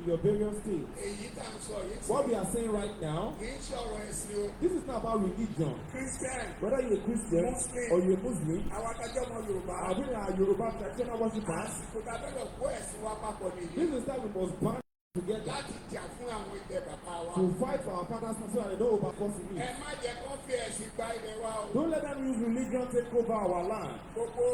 your various states. Èyí tá à ń sọ yìí What we are saying right now, kì í ṣe ọ̀rọ̀ ẹ̀sìn o. this is not about religion. Christian, Whether you're a Christian Muslim. Or you're a Muslim, Àwọn adájọ́ ọmọ Yorùbá. Are we are Yoruba traditional worshippers? Àsìkò tá a fẹ́ lọ kó ẹ̀sìn wa papọ̀ nìyí. This is time we must band together Láti jà fún àwọn ilẹ̀ bàbá wa. To fight for our fathers so that they don't overcome Ẹ it. Má jẹ́ kó fi ẹ̀sìn gba ilẹ̀ wa o. Don't let them use religion take over our land. Gbogbo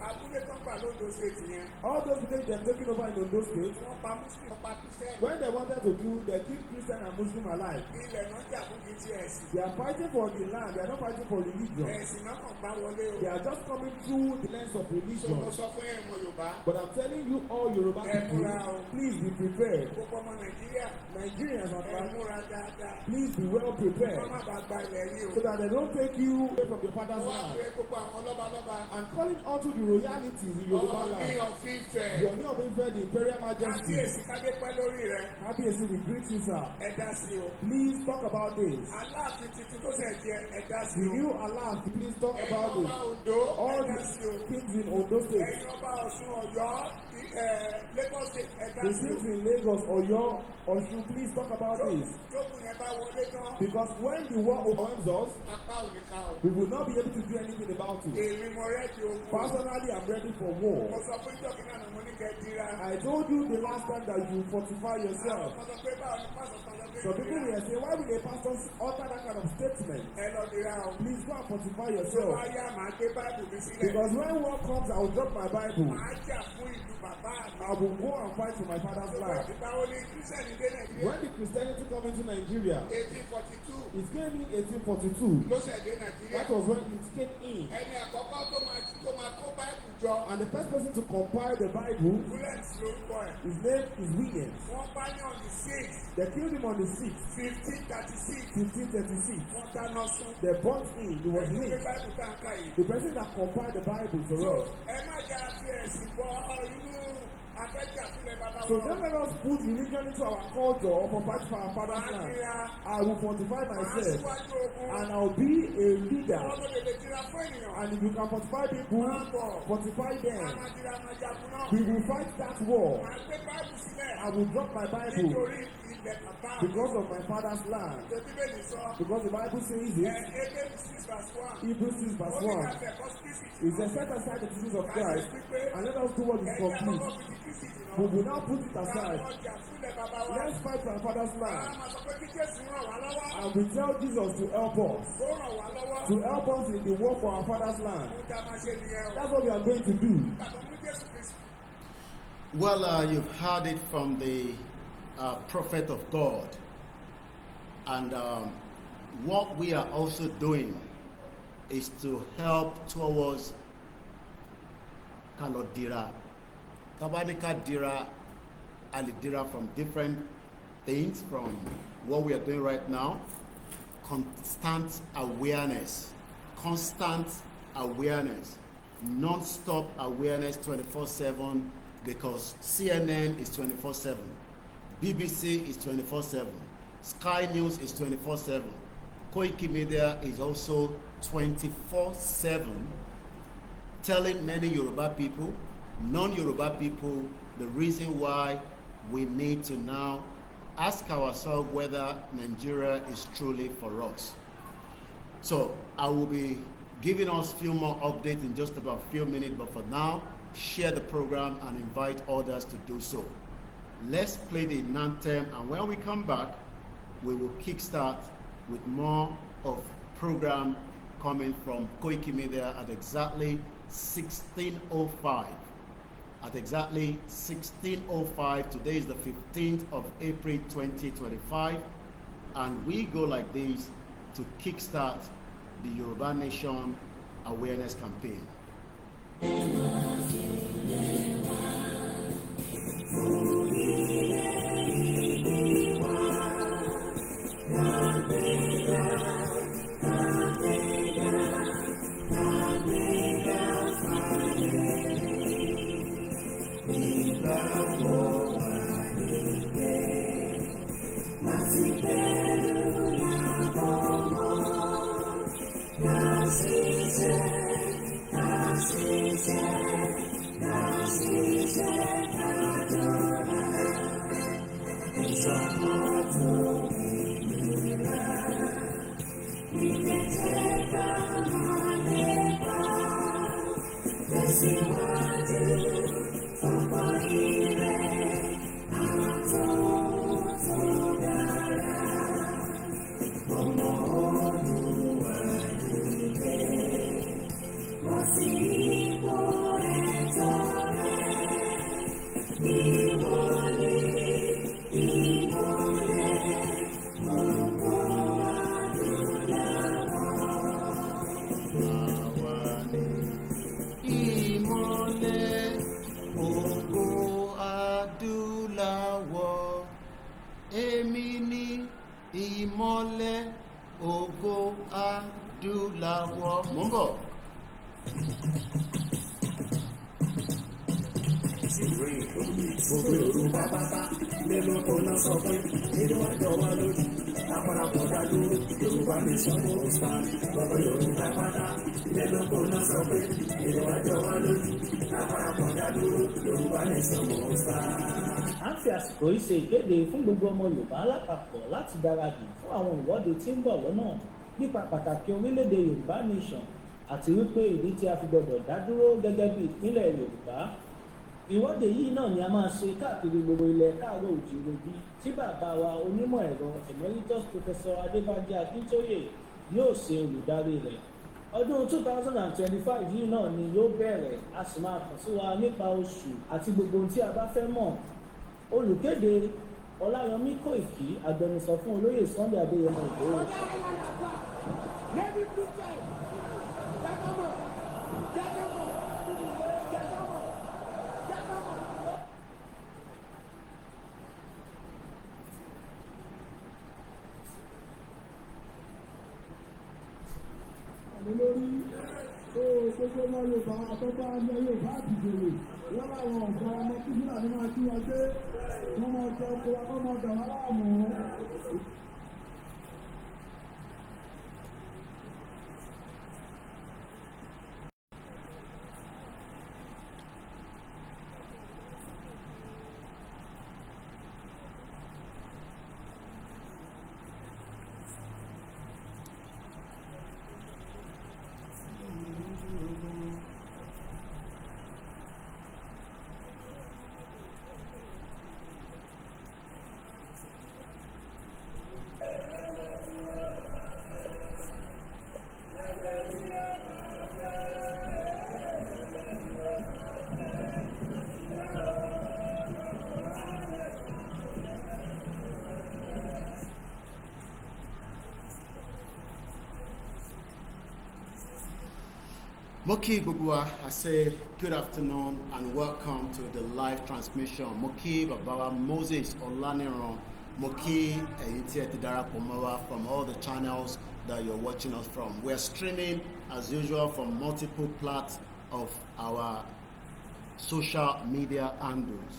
abúlé tó ń gbà lóńdó State yẹn. All those villages they're taking over in Ondo State, Wọ́n pa Muslim, wọ́n pa Christian. When they wanted to kill, they kill Christian and Muslim alike. Ilẹ̀ náà jà fún kì í ṣe ẹ̀sìn. They are fighting for the land, they are not fighting for religion. Ẹ̀sìn náà kàn gbá wọlé o. They are just coming through the lens of So religion. mo sọ fún ẹ̀yin Yorùbá. But I'm telling you all Yoruba Ẹ people, múra o. Please be prepared. Gbogbo ọmọ Nàìjíríà. Nigerians are Ẹ back. Múra dáadáa. Please be well prepared Wọ́n má bàa gba ilẹ̀ yìí o. So that they don't take you away from your father's Wọ́n á land. pe gbogbo àwọn lọ́balọ́ba. I'm calling onto the royalities in Yoruba Ọọ̀ni land. of Ifẹ̀. The Ooni of Ife, the Imperial Majesty. Kábíyèsí kádé pẹ́ lórí rẹ̀. Kábíyèsí, we greet you, sir. Ẹ dá sí o. Please talk about this. Aláàfin tuntun tó ṣẹ̀ jẹ ẹ dá sí The o. new Aláàfin, please talk Ẹ̀yin about ọba this. Oǹdó All ẹ dá sí o. the kings in Ondo State, Ẹ̀yin ọba Ọ̀ṣun Ọ̀yọ́ Lagos State ẹ dá the sí o. kings in Lagos, Oyo, Osun, please talk about this. Tógun yẹn bá wọlé tán. Because when the war overwhelms us, Apá ò ní ká o. We will not be able to do anything about it. Èmi mo ready ogun. Personally, I'm ready for war. Mo sọ fún ìjọ kìnnà náà mo ní kẹ́ dira. I told you the last time that you fortify yourself. Àwọn kan sọ pé báwo ni pásọ̀ kan sọ pé Some people will say, "Why will a pastor utter that kind of statement?" Ẹ lọ dira o. Please go and fortify Tó yourself. bá yá màá gbé Báìbù mi sílẹ̀. Because when war comes, I will drop my Bible. Màá jà fún ìlú bàbá mi. I will go and fight for my father's land. Ìgbà wo ni Kírísítẹ́nì dé Nàìjíríà? When the Christianity come into Nigeria, 1842 it came in 1842. Ló ṣẹ̀ dé Nàìjíríà. That was when it came in. Ẹni àkọ́kọ́ tó máa kó Báìbù jọ. And the first person to compile the Bible, Williams lórúkọ ẹ̀. His name is Williams. Wọ́n pa ní on the 6 They killed him on the 6th, 1536. 1536. Wọ́n dáná sun. They burnt him. He was Ẹni tó gbé lynched. Báìbù tá a kà yìí. The person that compiled the Bible for us. Ẹ má jà fi ẹ̀sìn bọ inú afẹ́jà sílẹ̀ bàbá So wa. don't let us put religion into our culture or for fight for our father's Màá land. dira. I will fortify Màá myself síwájú ogun. And I will be a leader. Wọ́n tó lè lè dira fún ènìyàn. And if you can fortify people, fortify them. A máa dira máa jagun náà. We will fight that war. Màá gbé Báìbù sílẹ̀. I will drop my Bible Nítorí ilẹ̀ bàbá mi. Because of my father's land. Ṣé Bíbélì sọ? Because the Bible says Ẹ it. Hébérù 6 verse 1. Hebrews 6 verse Ó ní 1. ká fẹ̀kọ́ sí Kristi. It says, "Set aside the teachings of Christ and let us do what is Ẹ̀jẹ̀ complete." àkọ́kọ́ fi ti Kristi jìnnà. We will now put it aside. Ká lọ jà fúnlẹ̀ bàbá wa. Let's fight for our father's land. Ká máa sọ pé kí Jésù ràn wá lọ́wọ́. And we tell Jesus to help us. Ó ràn wá lọ́wọ́. To help us in the war for our father's land. Ohun tá a máa ṣe nìyẹn o. That's what we are going to do. Nígbà tó mú Jésù Kristi. Well, you've heard it from the prophet of God. And what we are also doing is to help towards ká lọ dira. Tá bá ní ká dira, a lè dira from different things, from what we are doing right now. Constant awareness, constant awareness, non-stop awareness 24/7, because CNN is 24/7, BBC is 24/7, Sky News is 24/7, Koiki Media is also 24/7, telling many Yoruba people, non-Yoruba people, the reason why we need to now ask ourselves whether Nigeria is truly for us. So I will be giving us few more updates in just about a few minutes, but for now, share the program and invite others to do so. Let's play the anthem, and when we come back, we will kickstart with more of program coming from Koiki Media at exactly 16:05. At exactly 16:05, today is the 15th of April 2025, and we go like this to kickstart the Yoruba Nation awareness campaign. Ká ṣiṣẹ́, ká ṣiṣẹ́, ká jọra. Adúláwọ̀, èmi ní ìmọ́lẹ̀ ògo adúláwọ̀. Mò ń bọ̀. Gbogbo Yorùbá pátá nínú kóná sọ pé nínú àjọ wa lójú àparapọ̀ dá dúró, Yorùbá nation no stand. Gbogbo Yorùbá pátá nínú kóná sọ pé nínú àjọ wa lójú àparapọ̀ dá dúró, Yorùbá nation no stand. À ń fi àsìkò yìí ṣe ìkéde fún gbogbo ọmọ Yorùbá lápapọ̀ láti gbáradì fún àwọn ìwọ́de tí ń bọ̀ lọ́nà nípa pàtàkì orílẹ̀-èdè Yorùbá nation àti wípé ìdí tí a fi gbọdọ̀ dá dúró gẹ́gẹ́ bí ìpínlẹ̀ Yorùbá. Ìwọ́de yìí náà ni a máa ṣe káàkiri gbogbo ilẹ̀ káàárọ̀ òjìrè bí tí bàbá wa onímọ̀ ẹ̀rọ Emeritus Professor Adébánjí Akíntóyè yóò ṣe olùdarí rẹ̀. Ọdún 2025 yìí náà ni yóò bẹ̀rẹ̀. A sì máa kàn sí wa nípa oṣù àti gbogbo ohun tí a bá fẹ́ mọ̀. Olùkéde, Ọláyọmí Kòìkí, agbẹnusọ fún Olóyè Sunday Adéyẹmọ Ìgbòho. Navy Christian, Jákàmọ̀, Jákàmọ̀, Jákàmọ̀, Jákàmọ̀. Lórí tó gbogbo ọmọ Yorùbá àtọ́gbà ọmọ Yorùbá àtìjèrè wọ́n láwọn ọ̀gá ọmọ tí Fúlàní máa kí wọn gbé wọ́n máa jẹ ọkọ̀ wa kọ́ máa dà wọ́n láàmú. Mo kí gbogbo wa, I say good afternoon and welcome to the live transmission. Mo kí bàbá wa Moses Olaniran. Mo kí ẹ̀yin tí ẹ ti darapọ̀ mọ́ wa from all the channels that you're watching us from. We are streaming as usual from multiple parts of our social media handles.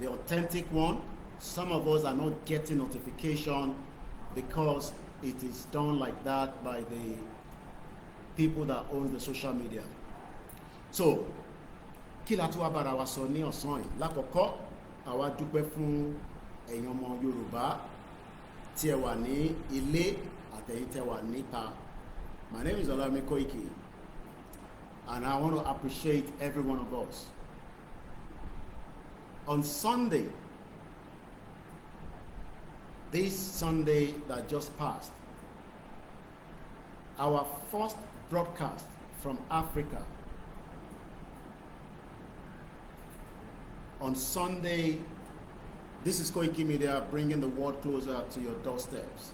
The authentic one, some of us are not getting notification because it is done like that by the people that own the social media. So, kí la tún wá bára wa sọ ní ọ̀sán yìí? Lákọ̀ọ́kọ́, àwa dúpẹ́ fún ẹ̀yin ọmọ Yorùbá tí ẹ wà ní ilé àtẹ̀yin tẹ́ wà níta. My name is Olami Koiki and I want to appreciate every one of us. On Sunday, this Sunday that just passed, our first broadcast from Africa on Sunday. This is Koiki Media, bringing the world closer to your doorsteps.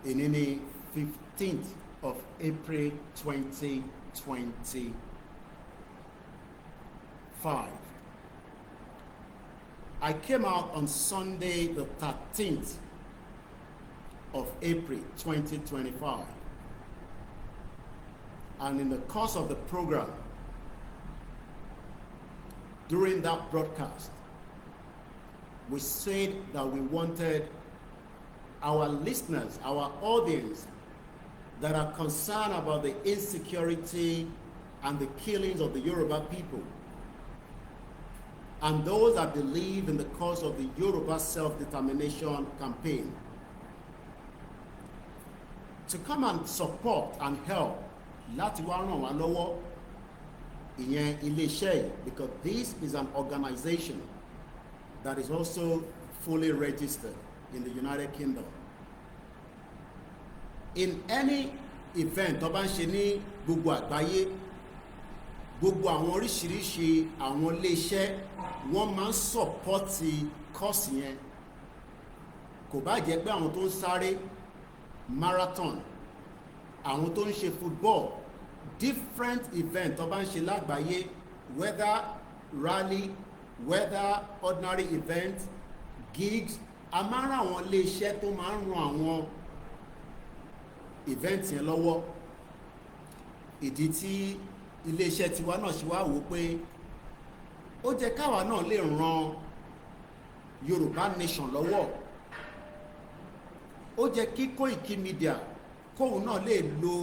In any 15th of April 2025. I came out on Sunday, the 13th of April 2025. And in the course of the program, during that broadcast, we said that we wanted our listeners, our audience that are concerned about the insecurity and the killings of the Yoruba people, and those that believe in the cause of the Yoruba self-determination campaign, to come and support and help láti wá ràn wá lọ́wọ́, ìyẹn iléeṣẹ́ yìí, because this is an organization that is also fully registered in the United Kingdom. In any event tó bá ń ṣe ní gbogbo àgbáyé, gbogbo àwọn oríṣiríṣi àwọn iléeṣẹ́, wọ́n máa ń support cause yẹn. Kò bá jẹ́ pé àwọn tó ń sáré marathon, àwọn tó ń ṣe football, different event tó bá ń ṣe lágbàáyé, whether rally Whether ordinary event, gigs, a máa ń ràn àwọn iléeṣẹ́ tó máa ń ran àwọn event yẹn lọ́wọ́. Ìdí tí iléeṣẹ́ tiwa náà ṣe wá wò pé ó jẹ́ káwa náà lè ran Yorùbá Nation lọ́wọ́, ó jẹ́ kí Koiki Media kóun náà lè lo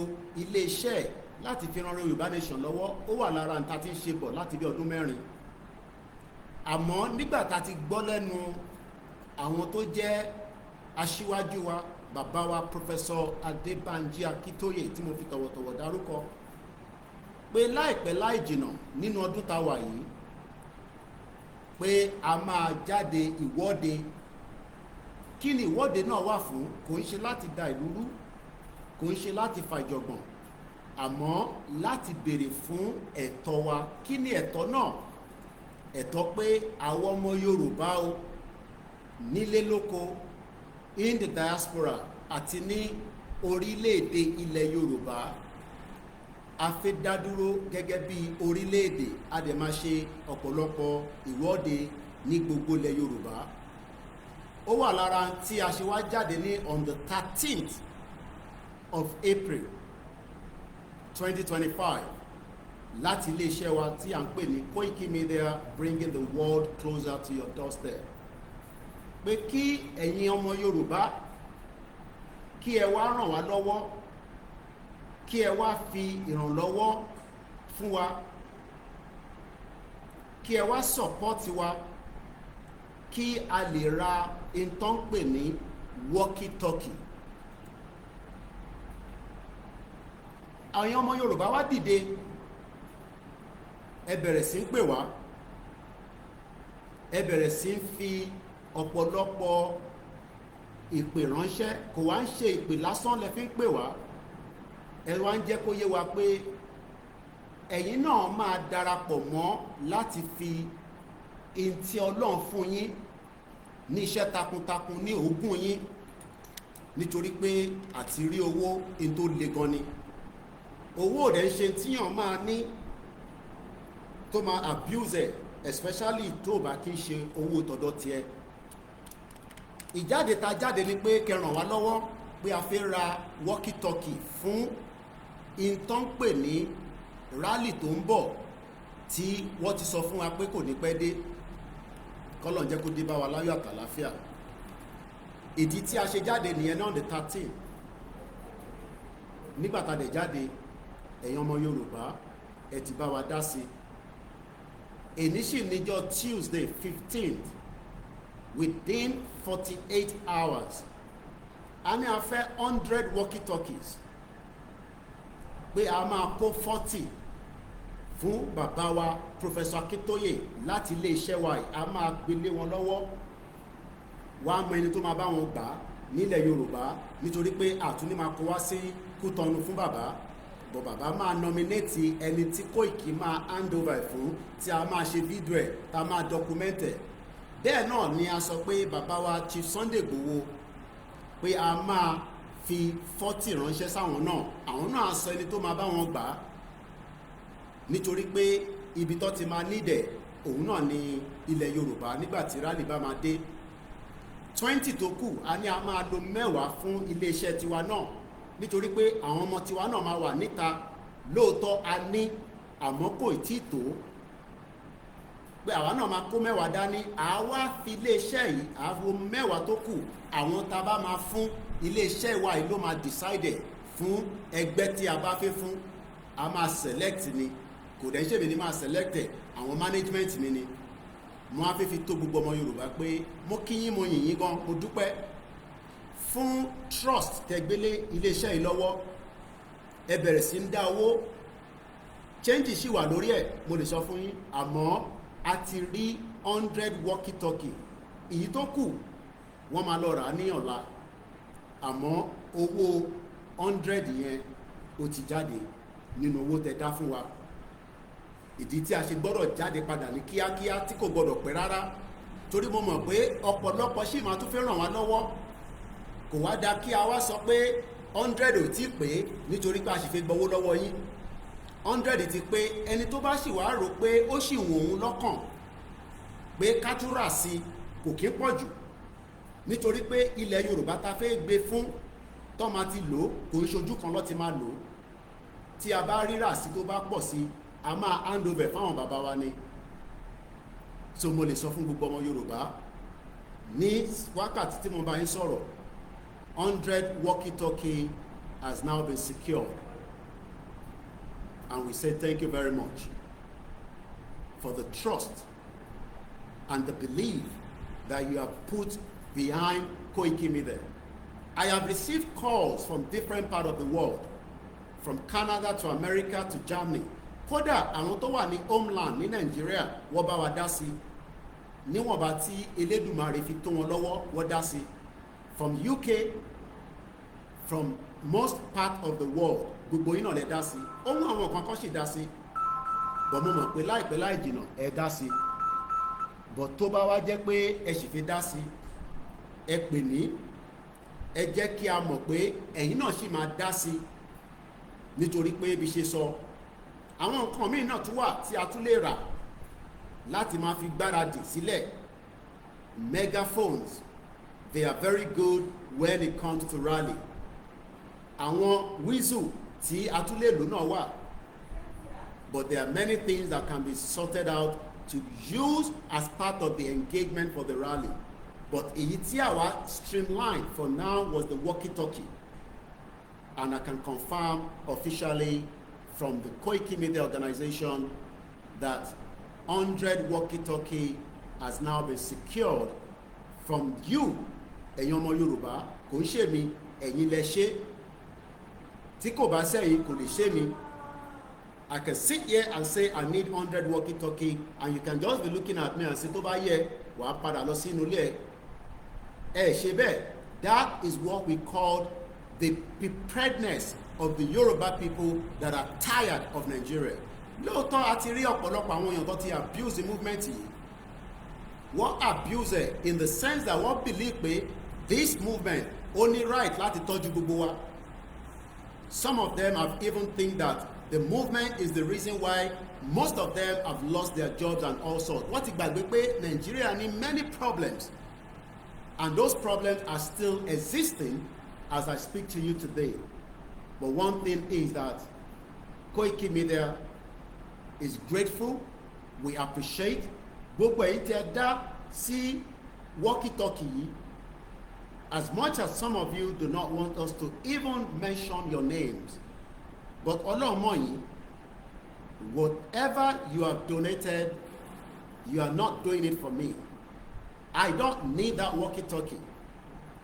iléeṣẹ́ ẹ̀ láti fi ran Yorùbá Nation lọ́wọ́. Ó wà lára nǹkan tí ń ṣe bọ̀ láti bí ọdún 4. Àmọ́ nígbà tá a ti gbọ́ lẹ́nu àwọn tó jẹ́ aṣíwájú wa, bàbá wa Professor Adébánjí Akíntóyè, tí mo fi tọ̀wọ̀tọ̀wọ̀ dárúkọ, pé láìpẹ́ láì jìnà nínú ọdún tá a wà yìí, pé a máa jáde ìwọ́de. Kí ni ìwọ́de náà wà fún? Kò ń ṣe láti da ìlú rú, kò ń ṣe láti fa ìjọ̀gbọ̀n, àmọ́ láti béèrè fún ẹ̀tọ́ wa. Kí ni ẹ̀tọ́ náà? Ẹ̀tọ́ pé àwọn ọmọ Yorùbá o, nílé lóko, in the diaspora àti ní orílẹ̀-èdè ilẹ̀ Yorùbá, a fẹ́ dá dúró gẹ́gẹ́ bí orílẹ̀-èdè. A dẹ̀ máa ṣe ọ̀pọ̀lọpọ̀ ìwọ́de ní gbogbo ilẹ̀ Yorùbá. Ó wà lára tí a ṣe wá jáde ní on the 13th of April 2025 láti iléeṣẹ́ wa tí à ń pè ní Koiki Media, bringing the world closer to your doorstep, pé kí ẹ̀yin ọmọ Yorùbá, kí ẹ wá ràn wá lọ́wọ́, kí ẹ wá fi ìrànlọ́wọ́ fún wa, kí ẹ wá support wa, kí a lè ra nǹkan tó ń pè ní walkie talkie. Àwọn ọmọ Yorùbá wá dìde, ẹ bẹ̀rẹ̀ sí ń pè wá, ẹ bẹ̀rẹ̀ sí ń fi ọ̀pọ̀lọpọ̀ ìpè ránṣẹ́. Kò wá ń ṣe ìpè lásán lẹ fi ń pè wá, ẹ wá ń jẹ́ kó yé wa pé ẹ̀yin náà máa darapọ̀ mọ́ láti fi ntí Ọlọ́run fún yín ní iṣẹ́ takuntakun ní ogún yín, nítorí pé àti rí owó n tó le gan ni. Owó ò dẹ̀ ń ṣe tíyàn máa ní tó máa abuse ẹ̀, especially tó bá kí ń ṣe owó tọ̀dọ̀ tiẹ̀. Ìjáde ta jáde ni pé kẹ́ ràn wá lọ́wọ́, pé a fẹ́ ra walkie talkie fún ìtàn pè ní rally tó ń bọ̀, tí wọ́n ti sọ fún wa pé kò ní pẹ́ dé. Kọ́lọ́un jẹ́ kó dé bá wa láyọ̀ àtàláfíà. Ìdí tí a ṣe jáde nìyẹn náà, the 13. Nígbà tá a dẹ̀ jáde, ẹ̀yin ọmọ Yorùbá, ẹ ti bá wa dá sí i. Èní sì níjọ́ Tuesday, 15th. Within 48 hours, a ní a fẹ́ 100 walkie-talkies, pé a máa kó 40 fún bàbá wa Professor Akintoye láti iléeṣẹ́ wa yìí. A máa gbélé wọn lọ́wọ́, wàá mọ ẹni tó máa bá wọn gbà á nílẹ̀ Yorùbá, nítorí pé àtúní máa kó wá sí Kútọ́nù fún bàbá bọ̀. Bàbá máa nominate ẹni tí Kóìkì máa hand over ẹ̀ fún, tí a máa ṣe fídíò ẹ̀, tá a máa document ẹ̀. Bẹ́ẹ̀ náà ni a sọ pé bàbá wa Chief Sunday Igboho, pé a máa fi 40 ránṣẹ́ sáwọn náà. Àwọn náà sọ ẹni tó máa bá wọn gbà á, nítorí pé ibi tó ti máa nídẹ̀ òun náà ni ilẹ̀ Yorùbá nígbà tí rally bá máa dé. 20 tó kù, a ní a máa lo 10 fún iléeṣẹ́ tiwa náà, nítorí pé àwọn ọmọ tiwa náà máa wà níta. Lóòótọ́ a ní, àmọ́ kò tí ì tó, pé àwa náà máa kó 10 dání. Àwa fi iléeṣẹ́ yìí, àwọn 10 tó kù, àwọn tá a bá máa fún, iléeṣẹ́ wa yìí ló máa decide fún ẹgbẹ́ tí a bá fẹ́ fún. A máa select ni, kò dẹ̀ ń ṣèmi ni máa select ẹ̀, àwọn management mi ni. Mo á fẹ́ fi tó gbogbo ọmọ Yorùbá pé mo kí yín, mo yìn yín gan, mo dúpẹ́ fún trust tẹgbélé iléeṣẹ́ yìí lọ́wọ́. Ẹ bẹ̀rẹ̀ sí ń dá owó. Change sì wà lórí ẹ̀, mo lè sọ fún yín, àmọ́ a ti rí 100 walkie talkie. Èyí tó kù, wọ́n máa lọ rà á ní ọ̀la, àmọ́ owó 100 yẹn, ó ti jáde nínú owó tẹ dá fún wa. Ìdí tí a ṣe gbọ́dọ̀ jáde padà ní kíákíá, tí kò gbọ́dọ̀ pẹ́ rárá, torí mo mọ̀ pé ọ̀pọ̀lọpọ̀ sì máa tún fẹ́ ràn wá lọ́wọ́. Kò wá dáa kí a wá sọ pé 100 ò tí pé, nítorí pé a sì fi gbowó lọ́wọ́ yín. 100 ti pé. Ẹni tó bá sì wá rò pé ó sì wù òun lọ́kàn Pé kátúrà sí kò kí pọ̀ jù, nítorí pé ilẹ̀ Yorùbá ta fẹ́ gbé fún tó máa ti lò, kò ń ṣojú kan ló ti máa lò. Tí a bá rírà sí, tó bá pọ̀ sí, a máa hand over fáwọn bàbá wa ni. So mo lè sọ fún gbogbo ọmọ Yorùbá ní wákàtí tí mo bá yín sọ̀rọ̀, 100 walkie-talkie has now been secured, and we say thank you very much for the trust and the belief that you have put behind Koiki Media. I have received calls from different parts of the world, from Canada to America to Germany. Kódà àwọn tó wà ní homeland ní Nàìjíríà, wọ́n bá wa dá sí níwọ̀nba tí Elédùmarè fi tó wọn lọ́wọ́, wọ́n dá sí. From UK, from most part of the world, gbogbo yín náà lè dá sí. Ohun àwọn kan kan sì dá sí, but mo mọ̀ pé láìpẹ́ láì jìnnà, ẹ dá sí. But tó bá wá jẹ́ pé ẹ sì fi dá sí, ẹ pè mí, ẹ jẹ́ kí a mọ̀ pé ẹ̀yin náà sì máa dá sí, nítorí pé bí ṣe sọ, àwọn nǹkan míì náà tún wà tí a tún lè rà láti máa fi gbáradì sílẹ̀. Megaphones, they are very good when it comes to rally. Àwọn whistle tí a tún lè lò náà wà, but there are many things that can be sorted out to use as part of the engagement for the rally. But èyí tí àwa streamline for now was the walkie-talkie, and I can confirm officially from the Koiki Media Organization that 100 walkie-talkie has now been secured from you, ẹ̀yin ọmọ Yorùbá. Kò ń ṣe mi, ẹ̀yin lẹ ṣe. Tí kò bá sẹ́yìn, kò lè ṣe mi. I can sit here and say I need 100 walkie-talkie, and you can just be looking at me and say, tó bá yẹ, wàá padà lọ sínú ilé ẹ. Ẹ ṣe bẹ́ẹ̀. That is what we call the preparedness of the Yoruba people that are tired of Nigeria. Lóòótọ́, a ti rí ọ̀pọ̀lọpọ̀ àwọn èèyàn tó ti abuse the movement yìí. Wọ́n abuse it in the sense that wọ́n believe pé this movement ó ní right láti tọ́jú gbogbo wa. Some of them have even think that the movement is the reason why most of them have lost their jobs and all sorts. Wọ́n ti gbàgbé pé Nigeria ní many problems, and those problems are still existing as I speak to you today. But one thing is that Koiki Media is grateful. We appreciate gbogbo èyí tí ẹ dá sí walkie-talkie yìí. As much as some of you do not want us to even mention your names, but Ọlọ́run mọ̀ yín. Whatever you have donated, you are not doing it for me. I don't need that walkie-talkie.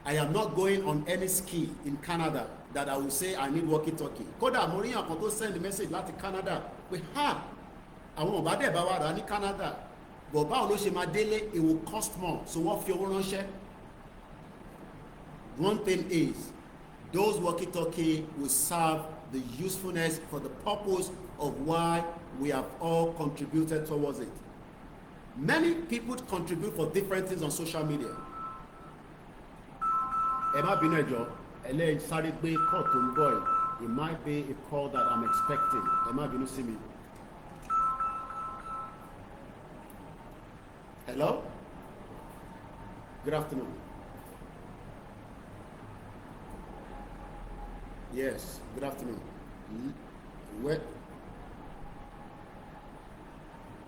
I am not going on any ski in Canada that I will say I need walkie-talkie. Kódà mo rí àwọn tó send message láti Canada pé ha, àwọn ọ̀bá dẹ̀ bá wa rà ní Canada, but báwo ló ṣe máa délé? It will cost more. So wọ́n fi owó ránṣẹ́. One thing is, those walkie-talkie will serve the usefulness for the purpose of why we have all contributed towards it. Many people contribute for different things on social media. Ẹ má bínú, ẹ jọ̀ọ́, ẹlẹ́yìn sáré gbé call tó ń bọ̀ yìí. It might be a call that I'm expecting. Ẹ má bínú sí mi. Hello, good afternoon. Yes, good afternoon. Where?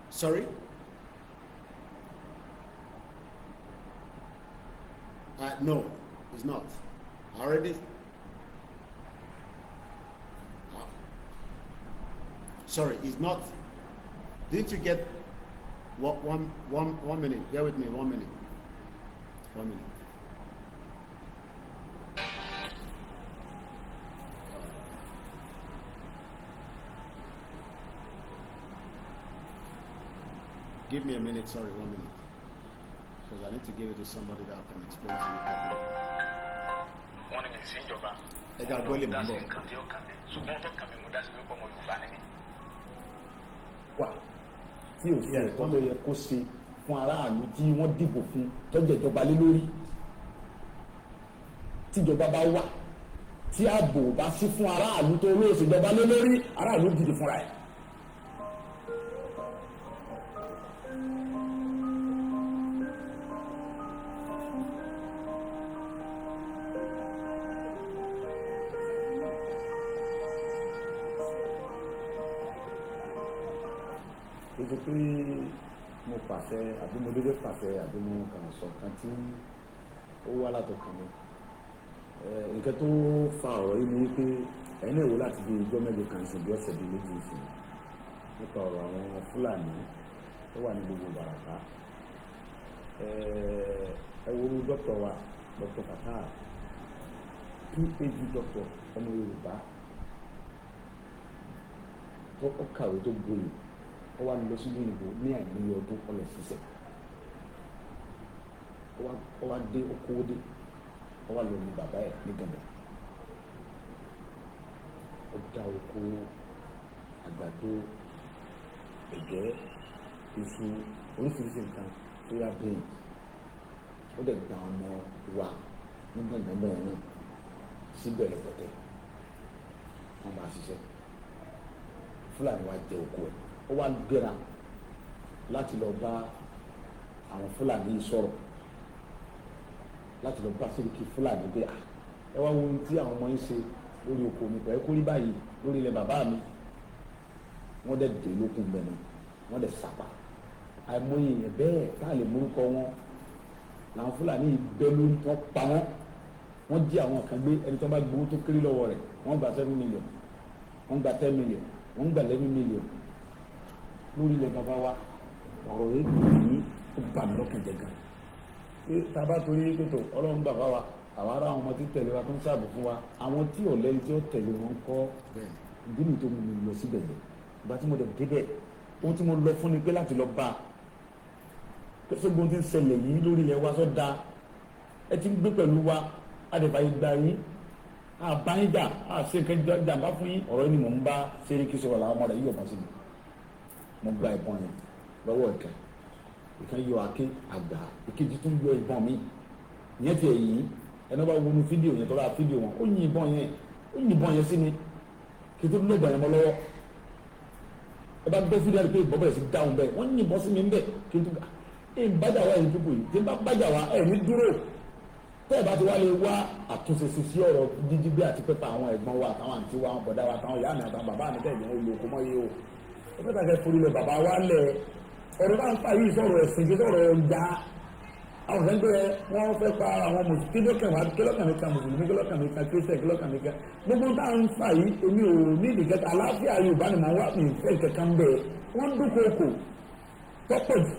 Sorry? No, it's not. I already. Sorry, it's not. Didn't you get one minute? Bear with me. One minute. One minute. Give me a minute. Sorry, one minute. Because I need to give it to somebody that can explain to you properly. Wọ́n ní mi sí ìjọba. Ẹ jẹ́ àgbọ́ lè mú Dá sí bọ̀. nǹkan tí ó kàn mí, ṣùgbọ́n tó kàn mí, mo dá sí wípé ọmọ Yorùbá ni mí. Wà tí ò sí ẹ̀tọ́ tó yẹ kó ṣe fún aráàlú tí wọ́n dìbò fún, tó jẹ́ ìjọba lé lórí. Tíjọba bá wà, tí ààbò bá sí fún aráàlú tó olóòṣèjọba ìjọba lé lórí, aráàlú dìde fúnra ẹ̀. Ṣe pé mo pàṣẹ àbí mo dédé pàṣẹ àbí mo kàn sọ nǹkan tí ó wá látọkàn mi. Nǹkan tó fa ọ̀rọ̀ yìí ni wípé ẹ̀yin náà wò láti bí ijọ́ mélòó kan sí, bí ọ̀sẹ̀ bíi 2 sí, nípa ọ̀rọ̀ àwọn Fúlàní tó wà ní gbogbo Ìbàràpá. Ẹ wo orú dókítà wa, Dr. Fatah, PhD doctor, ọmọ Yorùbá tó ó kàwé, tó gboyè, ó wá lọ sílùú òyìnbó ní àìmọye ọdún, ó lọ ṣiṣẹ́, ó wá dé, ó kówó dé, ó wá lọ ní bàbá ẹ̀ ní Gànbẹ̀, ó dá oko àgbàdo, ẹ̀gẹ́, iṣu, oríṣiríṣi nǹkan, soya beans. Ó dẹ̀ gba ọmọ wa ní Gànbẹ̀ bẹ́ẹ̀ náà síbẹ̀ rẹpẹtẹ, wọ́n bá ṣiṣẹ́. Fúlàní wa jẹ oko ẹ̀. Ó wá gbéra láti lọ bá àwọn Fúlàní yìí sọ̀rọ̀, láti lọ bá sẹ́ríkì Fúlàní pé, "À, ẹ wá wo ohun tí àwọn ọmọ yín ṣe lórí oko mi, pẹ̀lú kórí báyìí lórí ilẹ̀ bàbá mi." Wọ́n dẹ̀ dé lókun bẹ́ẹ̀ náà, wọ́n dẹ̀ sàpà. Àìmọye èèyàn bẹ́ẹ̀ tá a lè morúkọ wọn làwọn Fúlàní yìí bẹ́ lórí, wọ́n pa wọ́n, wọ́n jí àwọn kan gbé. Ẹni tó bá gbowó tó kéré lọ́wọ́ rẹ̀, wọ́n gba 7 million, wọ́n gba 10 million, wọ́n gba 11 million lórí ilẹ̀ bàbá wa. Ọ̀rọ̀ yìí dùn mí, ó bà mí lọ́kàn jẹ́ gan, pé tá a bá torí pé tó Ọlọ́run gbà fáwa, àwọn ará, àwọn ọmọ tí tẹ̀lé wa, tó ń ṣàbò fún wa, àwọn tí ò lẹ́ni tí ó tẹ̀lé wọn kọ́. Ìdí mi tó mú mi lọ síbẹ̀ yẹn, ìgbà tí mo dẹ̀ débẹ̀, ohun tí mo lọ fún ni pé láti lọ bá a pé sógun tí ń ṣẹlẹ̀ yìí lórí ilẹ̀ wa sọ da, ẹ ti ń gbé pẹ̀lú wa, a lè fàyè gbà yín, a bá yín jà, a ṣe nǹkan jàǹbá fún yín. Ọ̀rọ̀ yìí ni mò ń bá sẹ́ríkì sọ̀rọ̀, làwọn ọmọ rẹ̀ yíyọ̀ bá sí mi. Mo gba ìbọn yẹn lọ́wọ́ ìkan, ìkan yọ àké àgbà, ìkejì tún yọ ìbọn mi ìyẹn tiẹ̀ yìí. Ẹni bá wọnú fídíò yẹn, tó bá fídíò wọn, ó yin ìbọn yẹn, ó yin ìbọn yẹn sí mi kí tó ló gbà yẹn mọ́ lọ́wọ́. Ẹ bá gbọ́ fídíò pé ìbọn bẹ̀rẹ̀ sí dáhùn bẹ́ẹ̀, wọ́n yin ìbọn sí mi ń bẹ̀ kí n tó gbà. Ẹ ń bájà wá yìí pípò yìí, tí ń bá bájà wá ẹ̀ ní dúró. Tẹ́ ẹ bá ti wá lè wá àtúnṣe sí sí ọ̀rọ̀ jíjí gbé àti pẹ́pẹ́ àwọn ẹ̀gbọ́n wa àtàwọn àǹtí wa, àwọn bọ̀dá wa, àtàwọn ìyá mi, àtàwọn bàbá mi, tẹ̀lé wọn olùkọ́ mọ́ yìí o. Ẹ fẹ́ tàkẹ́ forí lọ bàbá wa lẹ̀. Ọ̀rọ̀ bá ń fa yìí sọ̀rọ̀ ẹ̀sìn, kí sọ̀rọ̀ ọjà. Àwọn fẹ́ gbé wọ́n fẹ́ pa àwọn mùsùlùmí. Kí ló kàn wá? Kí ló kàn mí kan mùsùlùmí? Kí ló kàn mí kan kírísítẹ̀? Kí ló kàn mí kan gbogbo tá à ń fà yìí? Èmi ò ní ìdíkẹta. Àlàáfíà Yorùbá ni mò ń wá, mi ìfẹ́ kankan bẹ́ẹ̀. Wọ́n ń dúnkokò tọ́pọ̀ jù,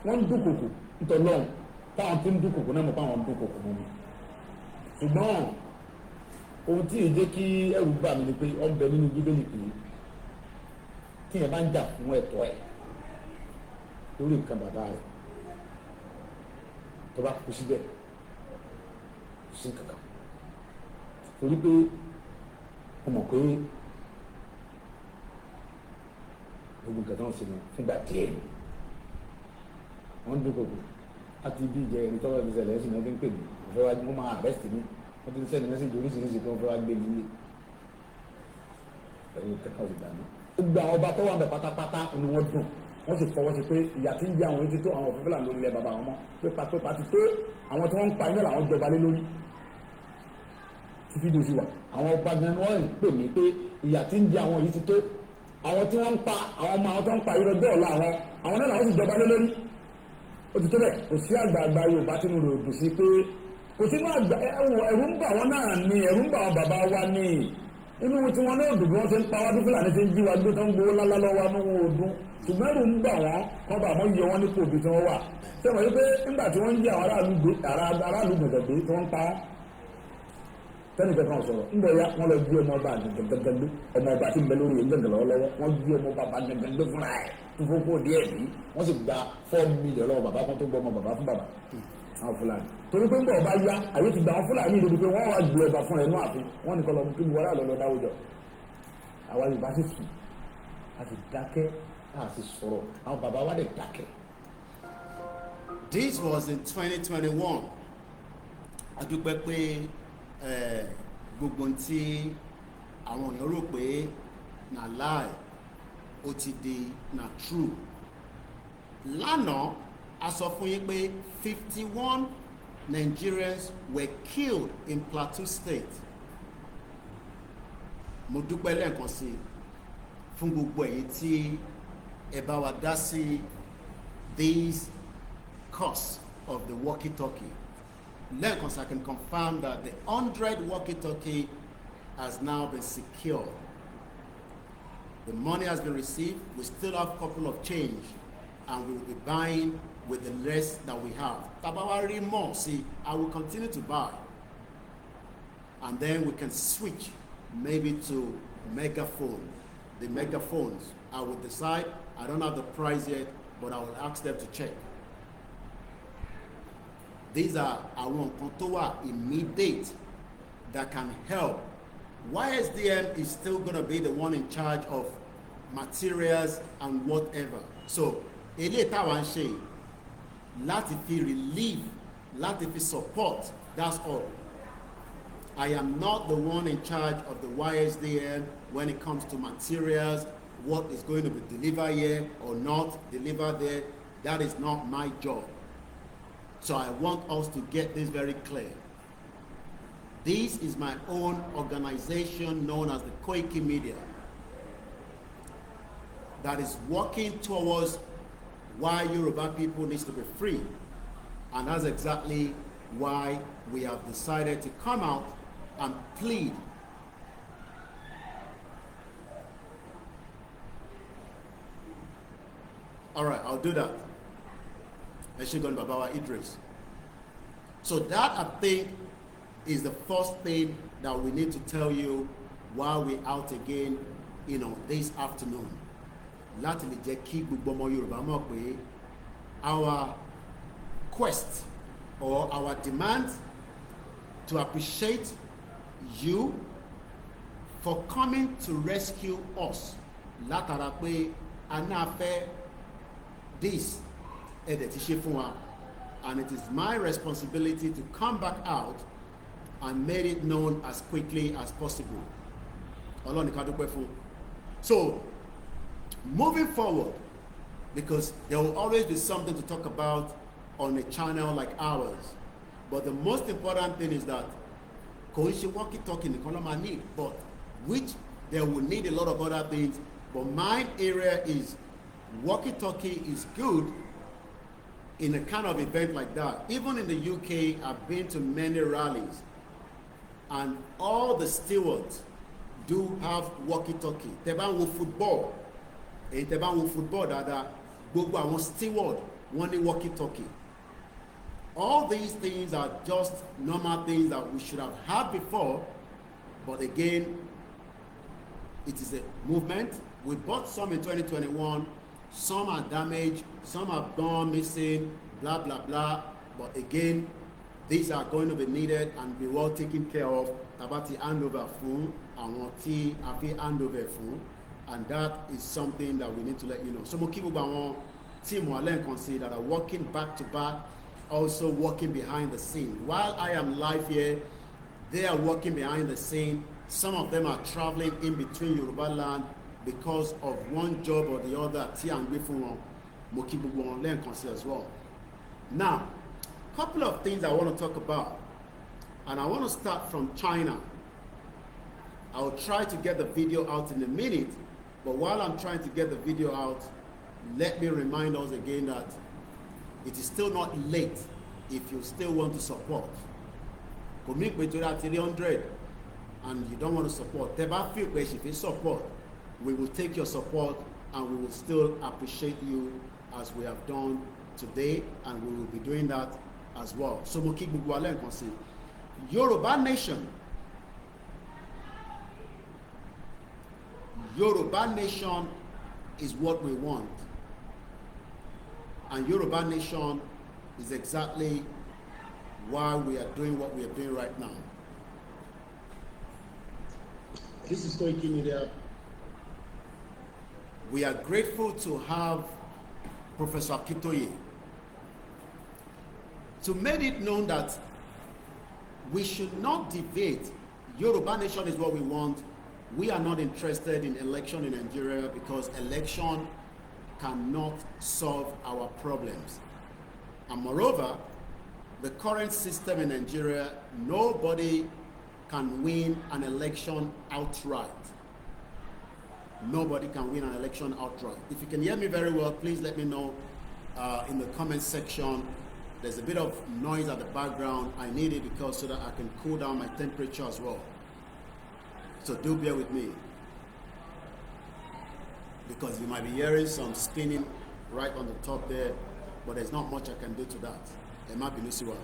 wọ́n ń dúnkokò ntọ́lọ́hún. Táwọn tí ń dúnkokò náà mọ̀ pé àwọn ń dúnkokò mọ́ mi, ṣùgbọ́n ohun tí èyí jẹ́ kí ẹrù bà mí ni pé ó ń bẹ nínú Bíbélì pé tí yẹn bá ń jà fún ẹ̀tọ́ ẹ̀ lórí nǹkan bàbá rẹ̀, tó bá kú síbẹ̀, kò sí kankan, torí pé mo mọ̀ pé gbogbo nǹkan tó ń ṣe fúngbà díẹ̀ ni wọ́n ń dúnkokò láti ibi ìjẹ. Ẹni tọ́wọ́ fi ṣẹlẹ̀ ẹ̀sìn náà ti ń pè mí, wọ́n fẹ́ wá, wọ́n máa arrest mi. Wọ́n ti ń send message oríṣiríṣi pé wọ́n fẹ́ wá gbé mi nílé. Ẹ̀rù kẹ́kọ̀ọ́ sì gbà mí. Gbogbo àwọn ọba tó wà ń bẹ̀ pátápátá ni wọ́n dùn, wọ́n sì fọwọ́ sí pé ìyà tí ń jẹ àwọn etí tó àwọn òfin Fúlàní lórí ilẹ̀ bàbá wọn mọ́, pé pàtópa ti tó. Àwọn tí wọ́n ń pa iná làwọn jọba lé lórí tí fídíò sì wà. Àwọn ọba gan wọ́n ń pè mí pé ìyà tí ń jẹ àwọn yìí ti tó. Àwọn tí wọ́n ń pa àwọn ọmọ àwọn tó ń pa irọ́ ọ̀la àwọn, àwọn náà làwọn sì jọba lé lórí. Ó ti tó bẹ́ẹ̀. Kò sí àgbààgbà Yorùbá tí mo rò dùn sí pé kò sínú àgbà. Ẹ̀rù ń bà wọ́n náà ni, ẹ̀rù ń bà wọn bàbá wa ní inú tí wọn náà dùn bí wọ́n ṣe ń pa wá, bí Fúlàní ṣe ń jí wa gbé, tó ń gbowó lálá lọ́wọ́ wa, wọn ò dùn, ṣùgbọ́n ẹ̀rù ń bà wọ́n kọ́ bá wọn yọ wọ́n nípò òbí tí wọ́n wà. Sẹ́wọ̀n wípé nígbà tí wọ́n ń jí àwọn aráàlú gbẹ̀gbẹ̀ gbé, tí wọ́n ń pa wọ́n, tẹ́nì kankan sọ̀rọ̀ ńbọ̀ ya, wọ́n lọ jí ọmọ ọba gẹ́gẹ́gẹ́ gbé, ọmọ ọba tí ń bẹ lórí gẹ́gẹ́ lọ́wọ́lọ́wọ́. Wọ́n jí ọmọ ọba gẹ́gẹ́ gbé fúnra ẹ̀ tó fọ́kó díẹ̀ bí wọ́n sì gba 4 million lọ́wọ́ bàbá kan tó gbọ́ ọmọ bàbá fún bàbá àwọn Fúlàní, torí pé ńbọ̀ ọba ya àyè ti gba àwọn Fúlàní ìdòdò pé wọ́n wá gbé ọba fúnra ẹ̀ nú ààfin. Wọ́n nìkan lọ kí wọ́n lọ lọ dáwọ́jọ. Àwa Yorùbá sì sùn, a sì dákẹ́, a sì sọ̀rọ̀. Àwọn bàbá wa dẹ̀ dákẹ́. This was in 2021. A dúpẹ́ pé gbogbo tí àwọn èèyàn rò pé na lie, ó ti di na true. Lánàá, a sọ fún yín pé 51 Nigerians were killed in Plateau State. Mo dúpẹ́ lẹ́ẹ̀kan sí i. Fún gbogbo ẹ̀yin tí ẹ bá wa dá sí this cost of the walkie-talkie. Lẹ́ẹ̀kan sí, I can confirm that the 100 walkie-talkie has now been secured. The money has been received. We still have a couple of change, and we will be buying with the rest that we have. Tá a bá wá rí more sí, I will continue to buy. And then we can switch maybe to megaphone. The megaphones, I will decide. I don't have the price yet, but I will ask them to check. These are àwọn nǹkan tó wà immediate that can help. YSDM is still gonna be the one in charge of materials and whatever. So eléyìí táwa ń ṣe láti fi relieve, láti fi support, that's all. I am not the one in charge of the YSDM when it comes to materials, what is going to be delivered here or not delivered there. That is not my job. So I want us to get this very clear. This is my own organization known as the Koiki Media that is working towards why Yoruba people needs to be free. And that's exactly why we have decided to come out and plead. All right, I'll do that. Ẹ ṣé gan bàbá wa Idris. So that, I think, is the first thing that we need to tell you while we're out again this afternoon. Láti lè jẹ́ kí gbogbo ọmọ Yorùbá mọ̀ pé our quest or our demand to appreciate you for coming to rescue us látara pé a náà fẹ́ this, ẹ dẹ̀ ti ṣe fún wa, and it is my responsibility to come back out and made it known as quickly as possible. Ọlọ́run ká dúpẹ́ fún. So moving forward, because there will always be something to talk about on a channel like ours, but the most important thing is that kò ń ṣe walkie talkie nìkan ló máa need, but which they will need a lot of other things, but my area is walkie talkie is good in a kind of event like that. Even in the UK, I've been to many rallies, and all the stewards do have walkie-talkie. Tẹ́ bá ń wo football, èyí tẹ́ bá ń wo football dáadáa, gbogbo àwọn steward wọ́n ní walkie-talkie. All these things are just normal things that we should have had before, but again, it is a movement. We bought some in 2021. Some are damaged, some have gone missing, blah, blah, blah. But again, these are going to be needed and be well taken care of. Tá a bá ti handover fún àwọn tí a fi handover fún. And that is something that we need to let you know. So mo kí gbogbo àwọn team wa lẹ́ẹ̀kan sí that are working back to back, also working behind the scene. While I am live here, they are working behind the scene. Some of them are traveling in between Yoruba land because of one job or the other tí à ń gbé fún wọn. Mo kí gbogbo wọn lẹ́ẹ̀kan sí as well. Now, couple of things I want to talk about, and I want to start from China. I'll try to get the video out in a minute, but while I'm trying to get the video out, let me remind us again that it is still not late if you still want to support. Kò mean pé torí àti 300 and you don't want to support. Tẹ́ bá feel pé ṣì fi support, we will take your support and we will still appreciate you as we have done today, and we will be doing that as well. So mo kí gbogbo alẹ́ nǹkan sí. Yorùbá Nation, Yorùbá Nation is what we want. And Yoruba Nation is exactly why we are doing what we are doing right now. This is Koiki Media. We are grateful to have Professor Akintoye to make it known that we should not deviate. Yoruba Nation is what we want. We are not interested in election in Nigeria because election cannot solve our problems. And moreover, the current system in Nigeria, nobody can win an election outright. Nobody can win an election outright. If you can hear me very well, please let me know in the comment section. There's a bit of noise at the background. I need it because so that I can cool down my temperature as well. So do bear with me, because you might be hearing some spinning right on the top there, but there's not much I can do to that. Ẹ má bínú sí wa.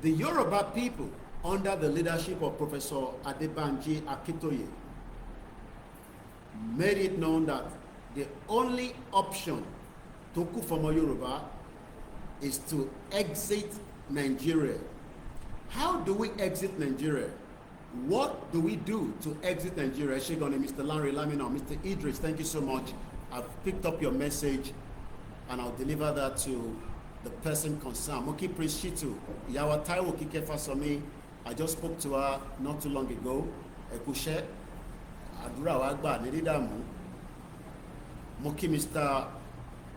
The Yoruba people, under the leadership of Professor Adebanji Akintoye, made it known that the only option tó kù fọmọ Yorùbá is to exit Nigeria. How do we exit Nigeria? What do we do to exit Nigeria? Ṣé Mr. Larry Lamina, Mr. Idris, thank you so much. I've picked up your message and I'll deliver that to the person concerned. Mo kí Prince Shitu, Ìyàwó Taiwo Kike Fasomi, I just spoke to her not too long ago. Ẹ kú iṣẹ́, àdúrà wa gbà ní dídàmú. Mo kí Mr.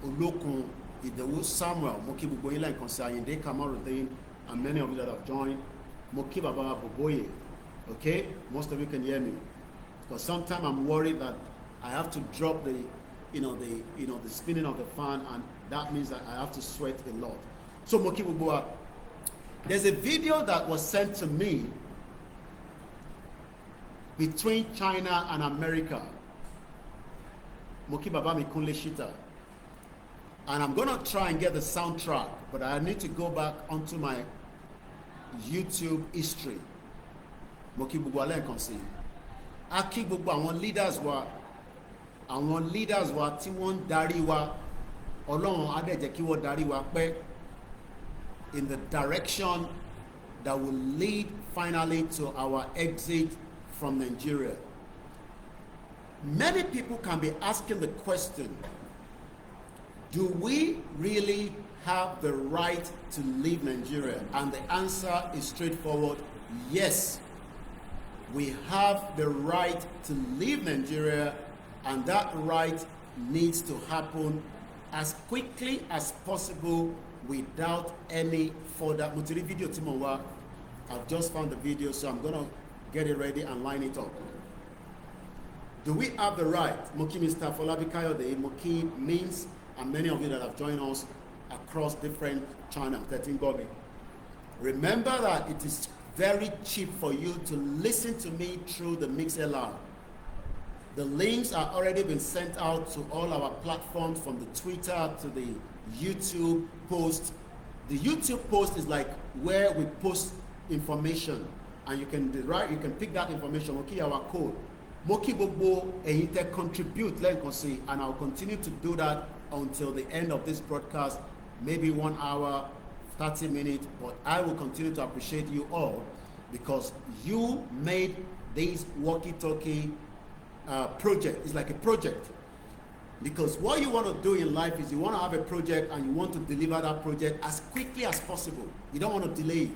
Olókun Ìdòwú Samuel, mo kí gbogbo yín lẹ́ẹ̀kan sí, Ayinde Kamarudin and many of you that have joined. Mo kí Baba Boboye. Okay, most of you can hear me. Because sometimes I'm worried that I have to drop the, you know, the, you know, the spinning of the fan, and that means that I have to sweat a lot. So mo kí gbogbo wa. There's a video that was sent to me between China and America. Mo kí bàbá mi Kunle Shita. And I'm gonna try and get the soundtrack, but I need to go back onto my YouTube history. Mo kí gbogbo alẹ́ nǹkan sí. A kí gbogbo àwọn leaders wa, àwọn leaders wa tí wọ́n ń darí wa. Ọlọ́run á dẹ̀ jẹ́ kí wọ́n darí wa pẹ́ in the direction that will lead finally to our exit from Nigeria. Many people can be asking the question, do we really have the right to leave Nigeria? And the answer is straightforward, yes. We have the right to leave Nigeria, and that right needs to happen as quickly as possible without any further. Mo ti rí fídíò tí mo wá. I've just found the video, so I'm gonna get it ready and line it up. Do we have the right? Mo kí Mr. Folabi Kayode, mo kí Means, and many of you that have joined us across different channels. 13 Bobby. Remember that it is very cheap for you to listen to me through the MixLR. The links are already been sent out to all our platforms, from the Twitter to the YouTube post. The YouTube post is like where we post information, and you can derive, you can pick that information. Mo kí our code. Mo kí gbogbo ẹ̀yin tẹ́ contribute lẹ́ẹ̀kan sí, and I'll continue to do that until the end of this broadcast, maybe 1 hour, 30 minutes, but I will continue to appreciate you all because you made this walkie-talkie project. It's like a project. Because what you want to do in life is you want to have a project and you want to deliver that project as quickly as possible. You don't want to delay it.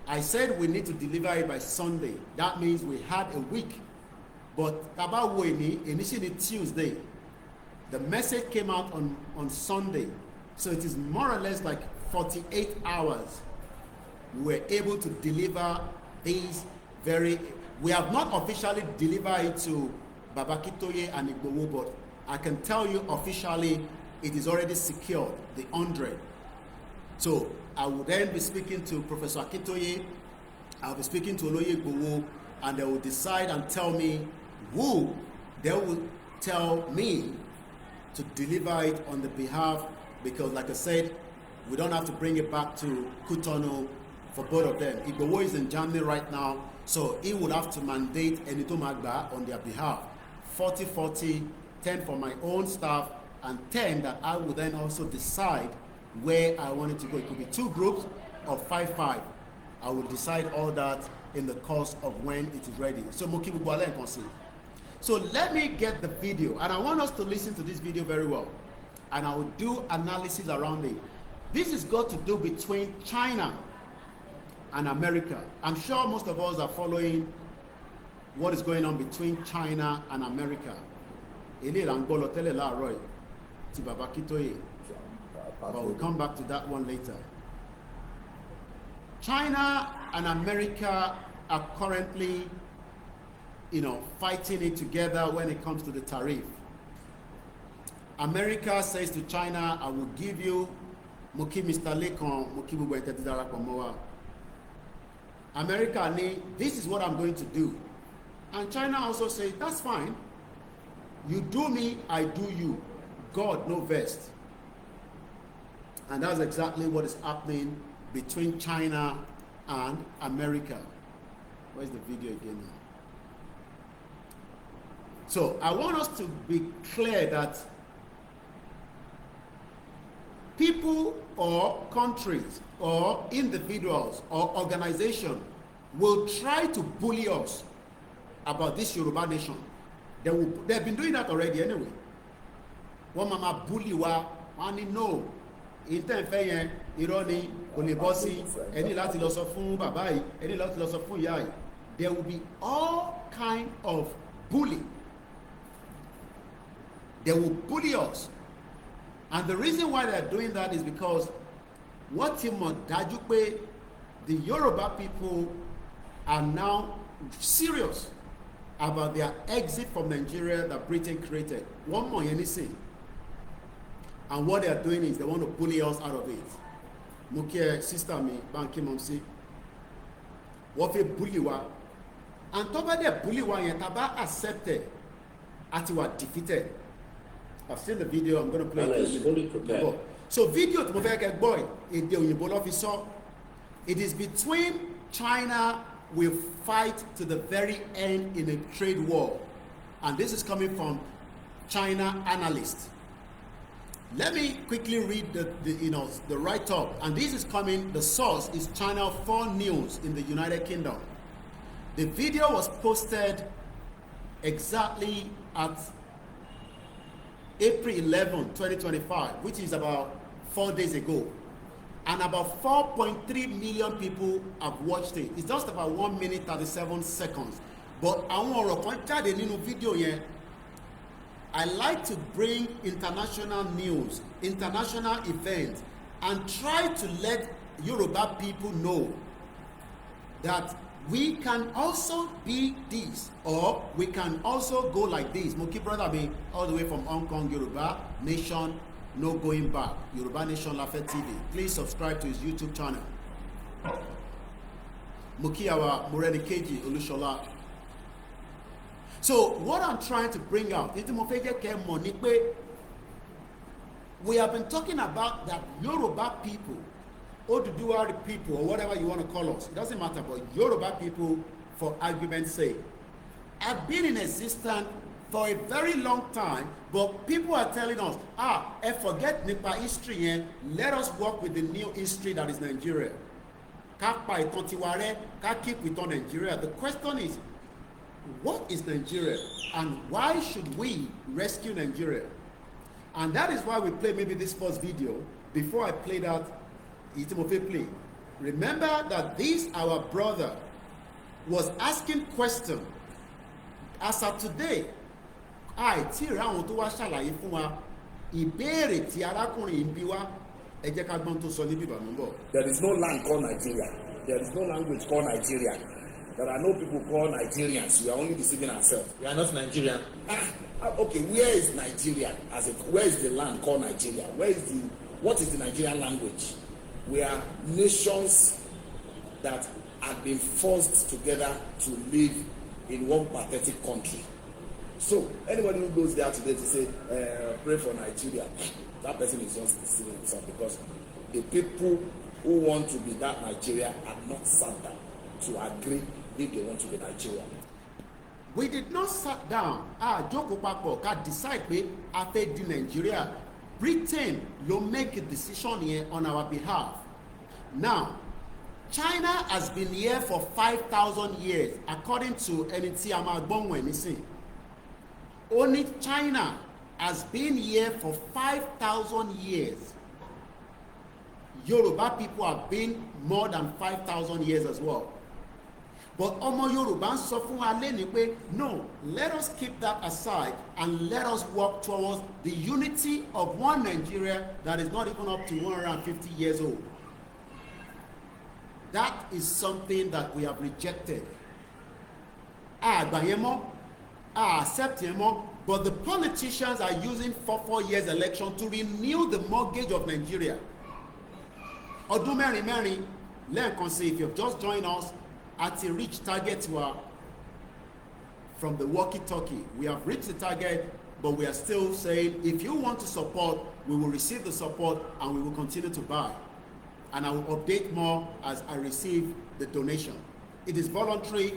I said we need to deliver it by Sunday. That means we had a week. But tá bá wo èní, èní sì ní Tuesday. The message came out on Sunday. So it is more or less like 48 hours we were able to deliver these very. We have not officially delivered it to Baba Akintoye and Igboho, but I can tell you officially it is already secured, the 100. So I will then be speaking to Professor Akintoye, I'll be speaking to Oloye Igboho, and they will decide and tell me who they will tell me to deliver it on the behalf, because like I said, we don't have to bring it back to Cotonou for both of them. Igboho is in Germany right now, so he would have to mandate ẹni tó máa gbà on their behalf. 40 40, 10 for my own staff, and 10 that I will then also decide where I want it to go. It could be two groups or 5 5. I will decide all that in the course of when it is ready. So mo kí gbogbo alẹ́ nǹkan sí. So let me get the video, and I want us to listen to this video very well, and I will do analysis around it. This is got to do between China and America. I'm sure most of us are following what is going on between China and America. Eléyìí là ń gbọ́ lọ tẹ́lẹ̀ láàárọ̀ yìí ti Baba Akintoye, but we'll come back to that one later. China and America are are currently fighting it together when it comes to the tariff. America says to China, "I will give you." Mo kí Mr. Lekan, mo kí gbogbo ẹ̀ tẹ́tí darapọ̀ mọ́ wa. America ní, "This is what I'm going to do," and China also say, "That's fine. You do me, I do you. God no vex." And that's exactly what is happening between China and America. Where's the video again now? So I want us to be clear that people or countries or individuals or organization will try to bully us about this Yoruba nation. They've been doing that already anyway. Wọ́n máa ma bully wa, wọ́n á ní no, ìtẹ̀fẹ́ yẹn irọ́ ni, kò lè bọ́ sí, ẹ ní láti lọ sọ fún bàbá yìí, ẹ ní láti lọ sọ fún ìyá yìí. There will be all kind of bully. They will bully us. And the reason why they are doing that is because wọ́n ti mọ̀ dájú pé the Yoruba people are now serious about their exit from Nigeria that Britain created. Wọ́n mọ̀ yẹn nísìn. And what they are doing is they want to bully us out of it. Mo kí ẹ, sister mi, báńkì mọ̀ sí. Wọ́n fi bully wa. And tó bá dẹ̀ bully wa yẹn, tá a bá accept it, a ti wà defeated. I've seen the video, I'm gonna play Ghana it. Is fully prepared. So video tí mo fẹ́ kẹ́ gbọ́ yìí, èdè òyìnbó ló fi sọ. It is between China will fight to the very end in a trade war. And this is coming from China analyst. Let me quickly read the write-up. And this is coming, the source is Channel 4 News in the United Kingdom. The video was posted exactly at April 11, 2025, which is about 4 days ago. And about 4.3 million people have watched it. It's just about 1 minute 37 seconds. But àwọn ọ̀rọ̀ kan jáde nínú fídíò yẹn. I like to bring international news, international events, and try to let Yoruba people know that we can also be this or we can also go like this. Mo kí brother mi all the way from Hong Kong, Yoruba Nation, no going back. Yoruba Nation Lafe TV. Please subscribe to his YouTube channel. Mo kí àwa Morenikeji Olúṣọlá. So what I'm trying to bring out, ní tí mo fẹ́ jẹ́ kẹ́ mọ̀ ni pé we have been talking about that Yoruba people, Oduduwa people, or whatever you want to call us, it doesn't matter, but Yoruba people, for argument's sake, have been in existence for a very long time, but people are telling us, "Ah, ẹ forget nípa history yẹn, let us work with the new history that is Nigeria." Ká pa ìtàn tiwa rẹ́, ká keep ìtàn Nigeria. The question is, what is Nigeria and why should we rescue Nigeria? And that is why we play maybe this first video before I play that èyí tí mo fẹ́ play. Remember that this our brother was asking question. As of today, àìtí ìrà àwọn tó wá ṣàlàyé fún wa ìbéèrè tí arákùnrin yìí ń bi wá. Ẹ jẹ́ ká gbọ́n tó sọ níbí ìbànú bọ̀. There is no land called Nigeria. There is no language called Nigeria. There are no people called Nigerians. We are only deceiving ourselves. We are not Nigerian. Ah, ah, okay, where is Nigeria? As a, where is the land called Nigeria? Where is the what is the Nigerian language? We are nations that have been forced together to live in one pathetic country. So anybody who goes there today to say, "Pray for Nigeria," that person is just deceiving himself, because the people who want to be that Nigeria are not sat down to agree if they want to be Nigeria. We did not sat down, a jókòó papọ̀ ká decide pé a fẹ́ di Nàìjíríà. Britain ló make a decision yẹn on our behalf. Now, China has been here for 5,000 years, according to ẹni tí a máa gbọ́hùn ẹ̀ nísìn. Ó ní China has been here for 5,000 years. Yoruba people have been more than 5,000 years as well, but ọmọ Yorùbá ń sọ fún wa lẹ́ni pé no, let us keep that aside and let us work towards the unity of one Nigeria that is not even up to 150 years old. That is something that we have rejected. Àgbà yẹn mọ́, a accept yẹn mọ́, but the politicians are using 4-4 years election to renew the mortgage of Nigeria. Ọdún mẹ́rin mẹ́rin. Lẹ́ẹ̀kan sí, if you have just joined us, a ti reach target wa from the walkie-talkie. We have reached the target, but we are still saying if you want to support, we will receive the support and we will continue to buy, and I will update more as I receive the donation. It is voluntary,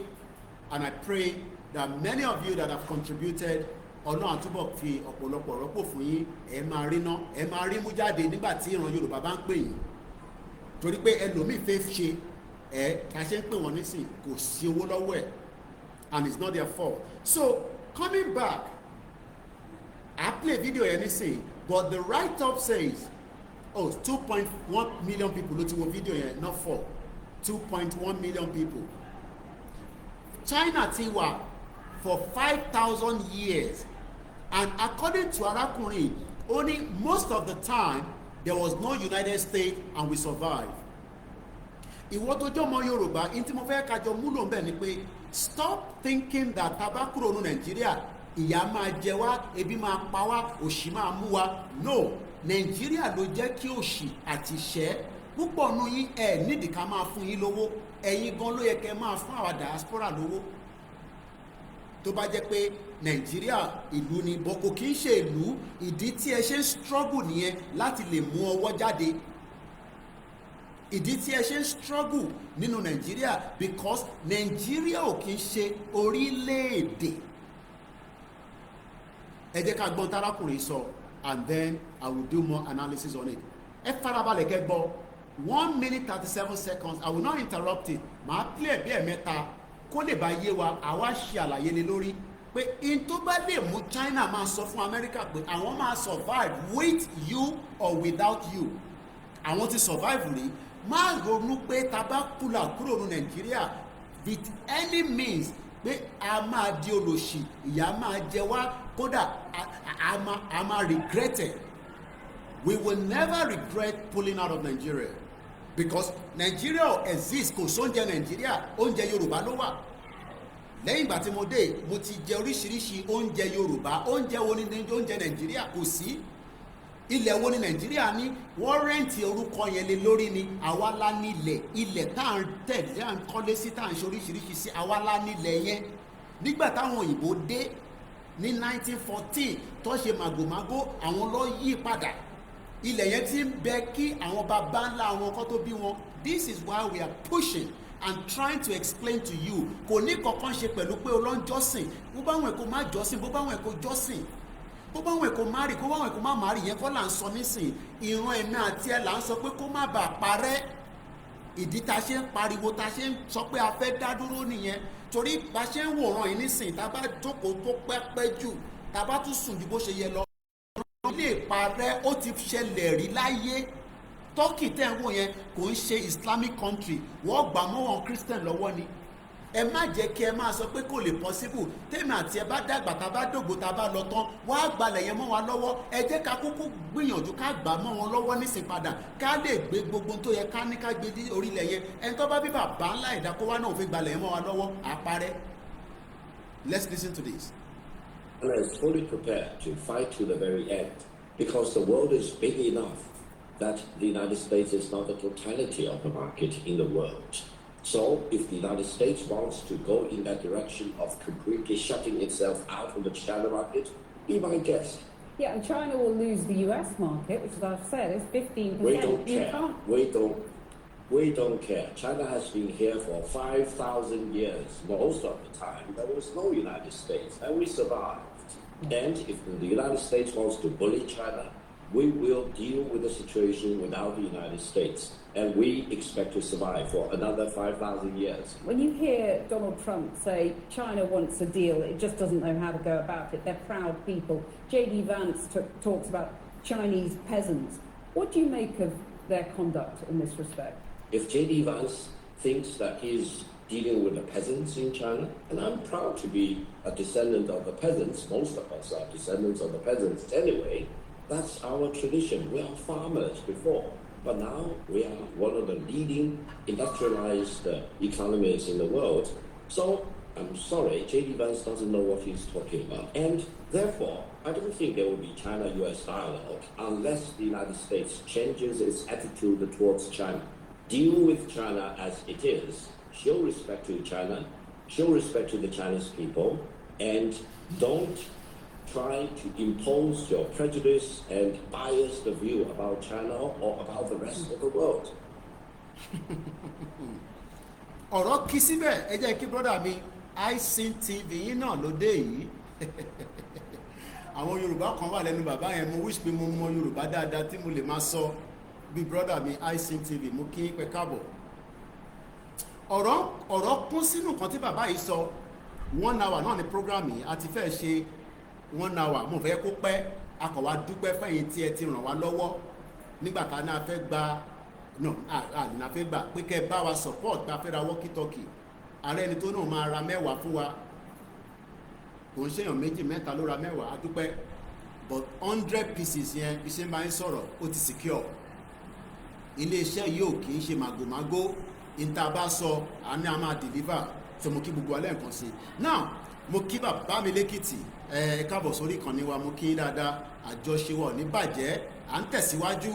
and I pray that many of you that have contributed, Ọlọ́run àtúbọ̀ fi ọ̀pọ̀lọpọ̀ rọ́pò fún yín. Ẹ máa rí ná, ẹ máa rí mú jáde nígbà tí ìran Yorùbá bá ń pè yín, torí pé ẹlòmíì fẹ́ ṣe ẹ ká ṣe ń pè wọ́n nísìn, kò sí owó lọ́wọ́ ẹ̀, and it's not their fault. So coming back, I play video yẹn nísìn, but the write-up says, oh, 2.1 million people ló ti wo video yẹn, not four, 2.1 million people. China ti wà for 5,000 years, and according to arákùnrin, ó ní most of the time there was no United States and we survive. Ìwọ tó jọmọ Yorùbá, ní tí mo fẹ́ kájọ múlò ń bẹ̀ ni pé stop thinking that tá bá kúrò ní Nàìjíríà, ìyà máa jẹ wá, ebi máa pa wá, òṣì máa mú wa. No, Nàìjíríà ló jẹ́ kí òṣì àti ìṣẹ́ púpọ̀ nù yín. Ẹ̀ nídìí ká máa fún yín lówó, ẹ̀yin gan ló yẹ kẹ́ máa fún àwa diaspora lówó. Tó bá jẹ́ pé Nàìjíríà ìlú ni bọ́, kò kí ń ṣe ìlú. Ìdí tí ẹ ṣe ń struggle nìyẹn láti lè mú ọwọ́ jáde. Ìdí tí ẹ ṣe ń struggle nínú Nàìjíríà, because Nàìjíríà ò kí ń ṣe orílẹ̀-èdè. Ẹ jẹ́ ká gbọ́n tárákùnrin sọ, and then I will do more analysis on it. Ẹ farabalẹ̀ kẹ́ gbọ́ 1 minute 37 seconds. I will not interrupt it. Màá play bí ẹ̀mẹ́ta kó lè bá yé wa. Àwa ṣe àlàyé lé lórí pé in tó bá lè mú China máa sọ fún America pé àwọn máa survive with you or without you, àwọn ti survive rí. Má ronú pé tá bá kúlà kúrò ní Nàìjíríà with any means pé a máa di olòṣì, ìyà máa jẹ wá, kódà a máa regret it. We will never regret pulling out of Nigeria, because Nigeria exist, kò sóúnjẹ Nigeria, oúnjẹ Yorùbá ló wà. Lẹ́yìn ìgbà tí mo dé, mo ti jẹ oríṣiríṣi oúnjẹ Yorùbá. Oúnjẹ wo ni oúnjẹ Nàìjíríà? Kò sí. Ilẹ̀ wo ni Nàìjíríà ní? Wọ́n rent orúkọ yẹn lé lórí ni. Àwa la nílẹ̀, ilẹ̀ tá à ń tẹ̀, tá à ń kọ́lé sí, tá à ń ṣe oríṣiríṣi sí, àwa la nílẹ̀ yẹn. Nígbà táwọn òyìnbó dé ní 1914 tó ṣe màgòmágó, àwọn lọ yí padà. Ilẹ̀ yẹn ti ń bẹ kí àwọn baba ńlá àwọn kan tó bí wọn. This is why we are pushing and trying to explain to you. Kò ní kankan ṣe pẹ̀lú pé olóńjọ́sìn. Bó bá wọn kó má jọ́sìn, bó bá wọn kó jọ́sìn, bó bá wọn kó má rí, kó bá wọn kó má má rí, yẹn kọ́ là ń sọ nísìn. Ìran ẹ̀mí àti ẹ̀ là ń sọ pé kó má bàa parẹ́. Ìdí tá a ṣe ń pariwo, tá a ṣe ń sọ pé a fẹ́ dá dúró nìyẹn, torí bá a ṣe ń wòran yìí nísìn, tá a bá jókòó tó pẹ́ pẹ́ jù, tá a bá tún sùn ju bó ṣe yẹ lọ, lè parẹ́. Ó ti ṣẹlẹ̀ rí láyé. Turkey tẹ́ ń wò yẹn kò ń ṣe Islamic country, wọ́n gbà mọ́ wọn Christian lọ́wọ́ ni. Ẹ má jẹ́ kí ẹ máa sọ pé kò lè possible. Tèmi àti ẹ bá dàgbà, tá a bá dògbò, tá a bá lọ tán, wọ́n á gbalẹ̀ yẹn mọ́ wa lọ́wọ́. Ẹ jẹ́ ká kúkú gbìyànjú ká gbà mọ́ wọn lọ́wọ́ nísìn padà, ká lè gbé gbogbo tó yẹ ká ní ká gbé dé orílẹ̀ yẹn. Ẹni tó bá bí bàbá ńlá ẹ̀dá kó wá náà fi gbalẹ̀ yẹn mọ́ wa lọ́wọ́, àparẹ́. Let's listen to this. China is fully prepared to fight to the very end because the world is big enough that the United States is not the totality of the market in the world. So if the United States wants to go in that direction of completely shutting itself out of the China market, be my guest. Yeah, and China will lose the US market, which, as I've said, is 15%. We don't You care. can't. We don't care. China has been here for 5,000 years. Most of the time, there was no United States, and we survived. And if the United States wants to bully China, we will deal with the situation without the United States. And we expect to survive for another 5,000 years. When you hear Donald Trump say China wants a deal, it just doesn't know how to go about it. They're proud people. J.D. Vance talks about Chinese peasants. What do you make of their conduct in this respect? If J.D. Vance thinks that he's dealing with the peasants in China, and I'm proud to be a descendant of the peasants, most of us are descendants of the peasants anyway, that's our tradition. We are farmers before, but now we are one of the leading industrialized economies in the world. So I'm sorry, J.D. Vance doesn't know what he's talking about. And therefore, I don't think there will be China US dialogue unless the United States changes its attitude towards China. Deal with China as it is, show respect to China, show respect to the Chinese people, and don't try to impose your prejudice and biased view about China or about the rest of the world. Ọ̀rọ̀ kí síbẹ̀. Ẹ jẹ́ kí brother mi iSyn TV yín náà ló dé yìí. Àwọn Yorùbá kan wà lẹ́nu bàbá yẹn. Mo wish pé mo mọ Yorùbá dáadáa tí mo lè máa sọ bí brother mi iSyn TV. Mo kí yín pé káàbọ̀. Ọ̀rọ̀ kún sínú kan tí bàbá yìí sọ. One hour náà ni program yìí a ti fẹ́ ṣe. One hour, mo fẹ́ kó pẹ́. A kàn wá dúpẹ́ fẹ́yìn tí ẹ ti ràn wá lọ́wọ́ nígbà tá a náà fẹ́ gba no a fẹ́ gbà pé kẹ́ ẹ bá wa support bá fẹ́ ra walkie talkie. Ààrẹ ẹni tó náà máa ra 10 fún wa, kò ń ṣèyàn méjì, mẹ́ta ló ra 10. A dúpẹ́, but 100 pieces yẹn, bí ṣe ń bá yín sọ̀rọ̀, ó ti secure. Iléeṣẹ́ yìí ò kì í ṣe màgòmágó. Ìta bá sọ, àní a máa deliver. So mo kí gbogbo alẹ́ nǹkan sí. Now, mo kí bàbá mi lẹ́kìtì. Ẹ káàbọ̀ sórí ìkànnì wa. Mo kí yín dáadáa. Àjọṣe wa ò ní bàjẹ́, à ń tẹ̀síwájú.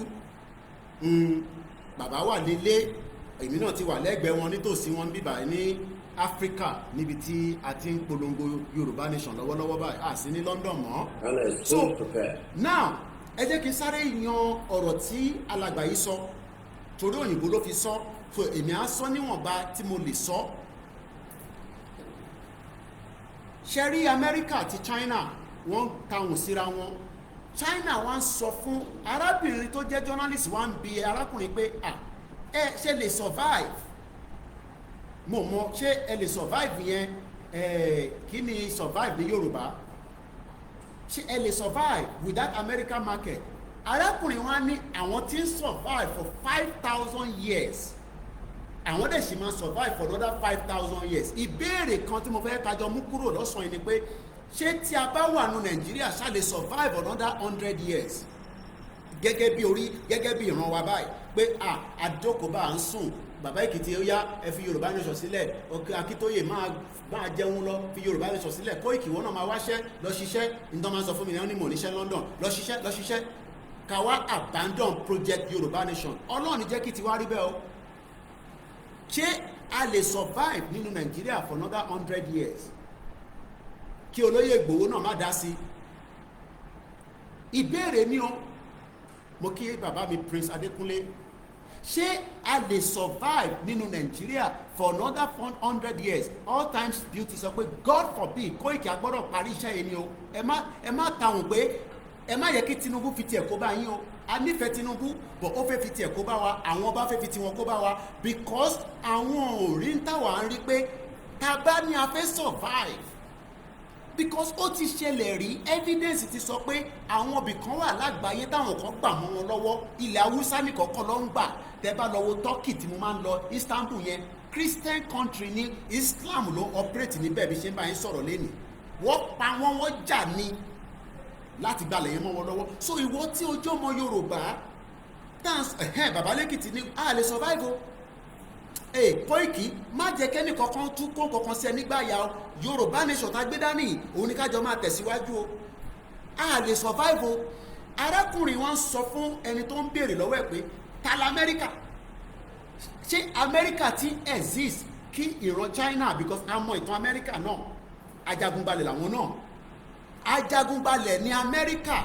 Bàbá wà nílé, èmi náà ti wà lẹ́gbẹ̀ẹ́ wọn, nítòsí wọn bíbà ní Áfíríkà, níbi tí a ti ń polongo Yorùbá Nation lọ́wọ́lọ́wọ́ báyìí. A sì ní London mọ́. China is So fully prepared. now, ẹ jẹ́ kí n sáré yan ọ̀rọ̀ tí alàgbà yìí sọ, torí òyìnbó ló fi sọ, so èmi á sọ níwọ̀nba tí mo lè sọ. Ṣe rí, Amẹ́ríkà àti China, wọ́n ń tahùn síra wọn. China wá ń sọ fún arábìnrin tó jẹ́ journalist, wá ń bi arákùnrin pé, ah, ẹ ṣe lè survive? Mo mọ ṣé ẹ lè survive yẹn. Ẹ kí ni survive ní Yorùbá? Ṣé ẹ lè survive without American market? Arákùnrin wa ní àwọn tí ń survive for 5,000 years, àwọn dẹ̀ sì máa survive for another 5,000 years. Ìbéèrè kan tí mo fẹ́ kájọ mú kúrò lọ́sàn-án yìí ni pé, ṣé tí a bá wà nù Nàìjíríà, ṣá lè survive another 100 years gẹ́gẹ́ bí orí, gẹ́gẹ́ bí ìran wa báyìí, pé à àjókòó bá à ń sùn? Bàbá Èkìtì, ó yá, ẹ fi Yorùbá Nation sílẹ̀. Òkè Akíntóyè, máa jẹun lọ, fi Yorùbá Nation sílẹ̀. Kóìkì, wọn náà máa wáṣẹ́ lọ ṣiṣẹ́. Nítorí máa ń sọ fún mi ní wọ́n ní mò níṣẹ́ London. Lọ ṣiṣẹ́, lọ ṣiṣẹ́. Ká wá abandon project Yorùbá Nation? Ọlọ́run ní jẹ́ kí tiwa rí bẹ́ẹ̀ o. Ṣé a lè survive nínú Nàìjíríà for another 100 years, kí olóyè Ìgbòho náà má dá sí? Ìbéèrè ni o. Mo kí bàbá mi Prince Adékúnlé. Ṣé a lè survive nínú Nàìjíríà for another 100 years? All Times Beauty sọ pé God forbid. Kóìkì, a gbọ́dọ̀ parí iṣẹ́ yìí ni o. Ẹ má tàwọn pé ẹ má yẹ kí Tinubu fi tiẹ̀ kó bá yín o. A nífẹ̀ẹ́ Tinubu, but ó fẹ́ fi tiẹ̀ kó bá wa, àwọn ọba fẹ́ fi tiwọn kó bá wa, because àwọn ò rí ń táwa ń rí pé tá a bá ní a fẹ́ survive, because ó ti ṣẹlẹ̀ rí. Evidence ti sọ pé àwọn ibì kan wà lágbàáyé táwọn kan gbà mọ́ wọn lọ́wọ́. Ilẹ̀ Haúsá nìkan kọ́ ló ń gbà. Tẹ́ bá lọ wo Turkey tí mo máa ń lọ, Istanbul yẹn, Christian country ní, Islam ló operate níbẹ̀. Bí ṣe ń bá yín sọ̀rọ̀ lẹ́nìí, wọ́n pa wọ́n, wọ́n jà ní láti gbalẹ̀ yẹn mọ́ wọn lọ́wọ́. So ìwọ tí ojú ọmọ Yorùbá tans ẹ̀hẹ́n, bàbá lẹ́kìtì ní a lè survive o. Ee, Kóìkì, má jẹ́ kẹ́ni kankan tún kó kankan sí ẹ nígbà yà o. Yorùbá Nation tá a gbé dání, òun ni kájọ máa tẹ̀síwájú o. A lè survive o. Arákùnrin wọn sọ fún ẹni tó ń béèrè lọ́wọ́ ẹ̀ pé ta la Amẹ́ríkà? Ṣé Amẹ́ríkà ti exist kí ìran China? Because a mọ ìtàn Amẹ́ríkà náà, ajagunbalẹ̀ làwọn náà, ajagunbalẹ̀ ní Amẹ́ríkà.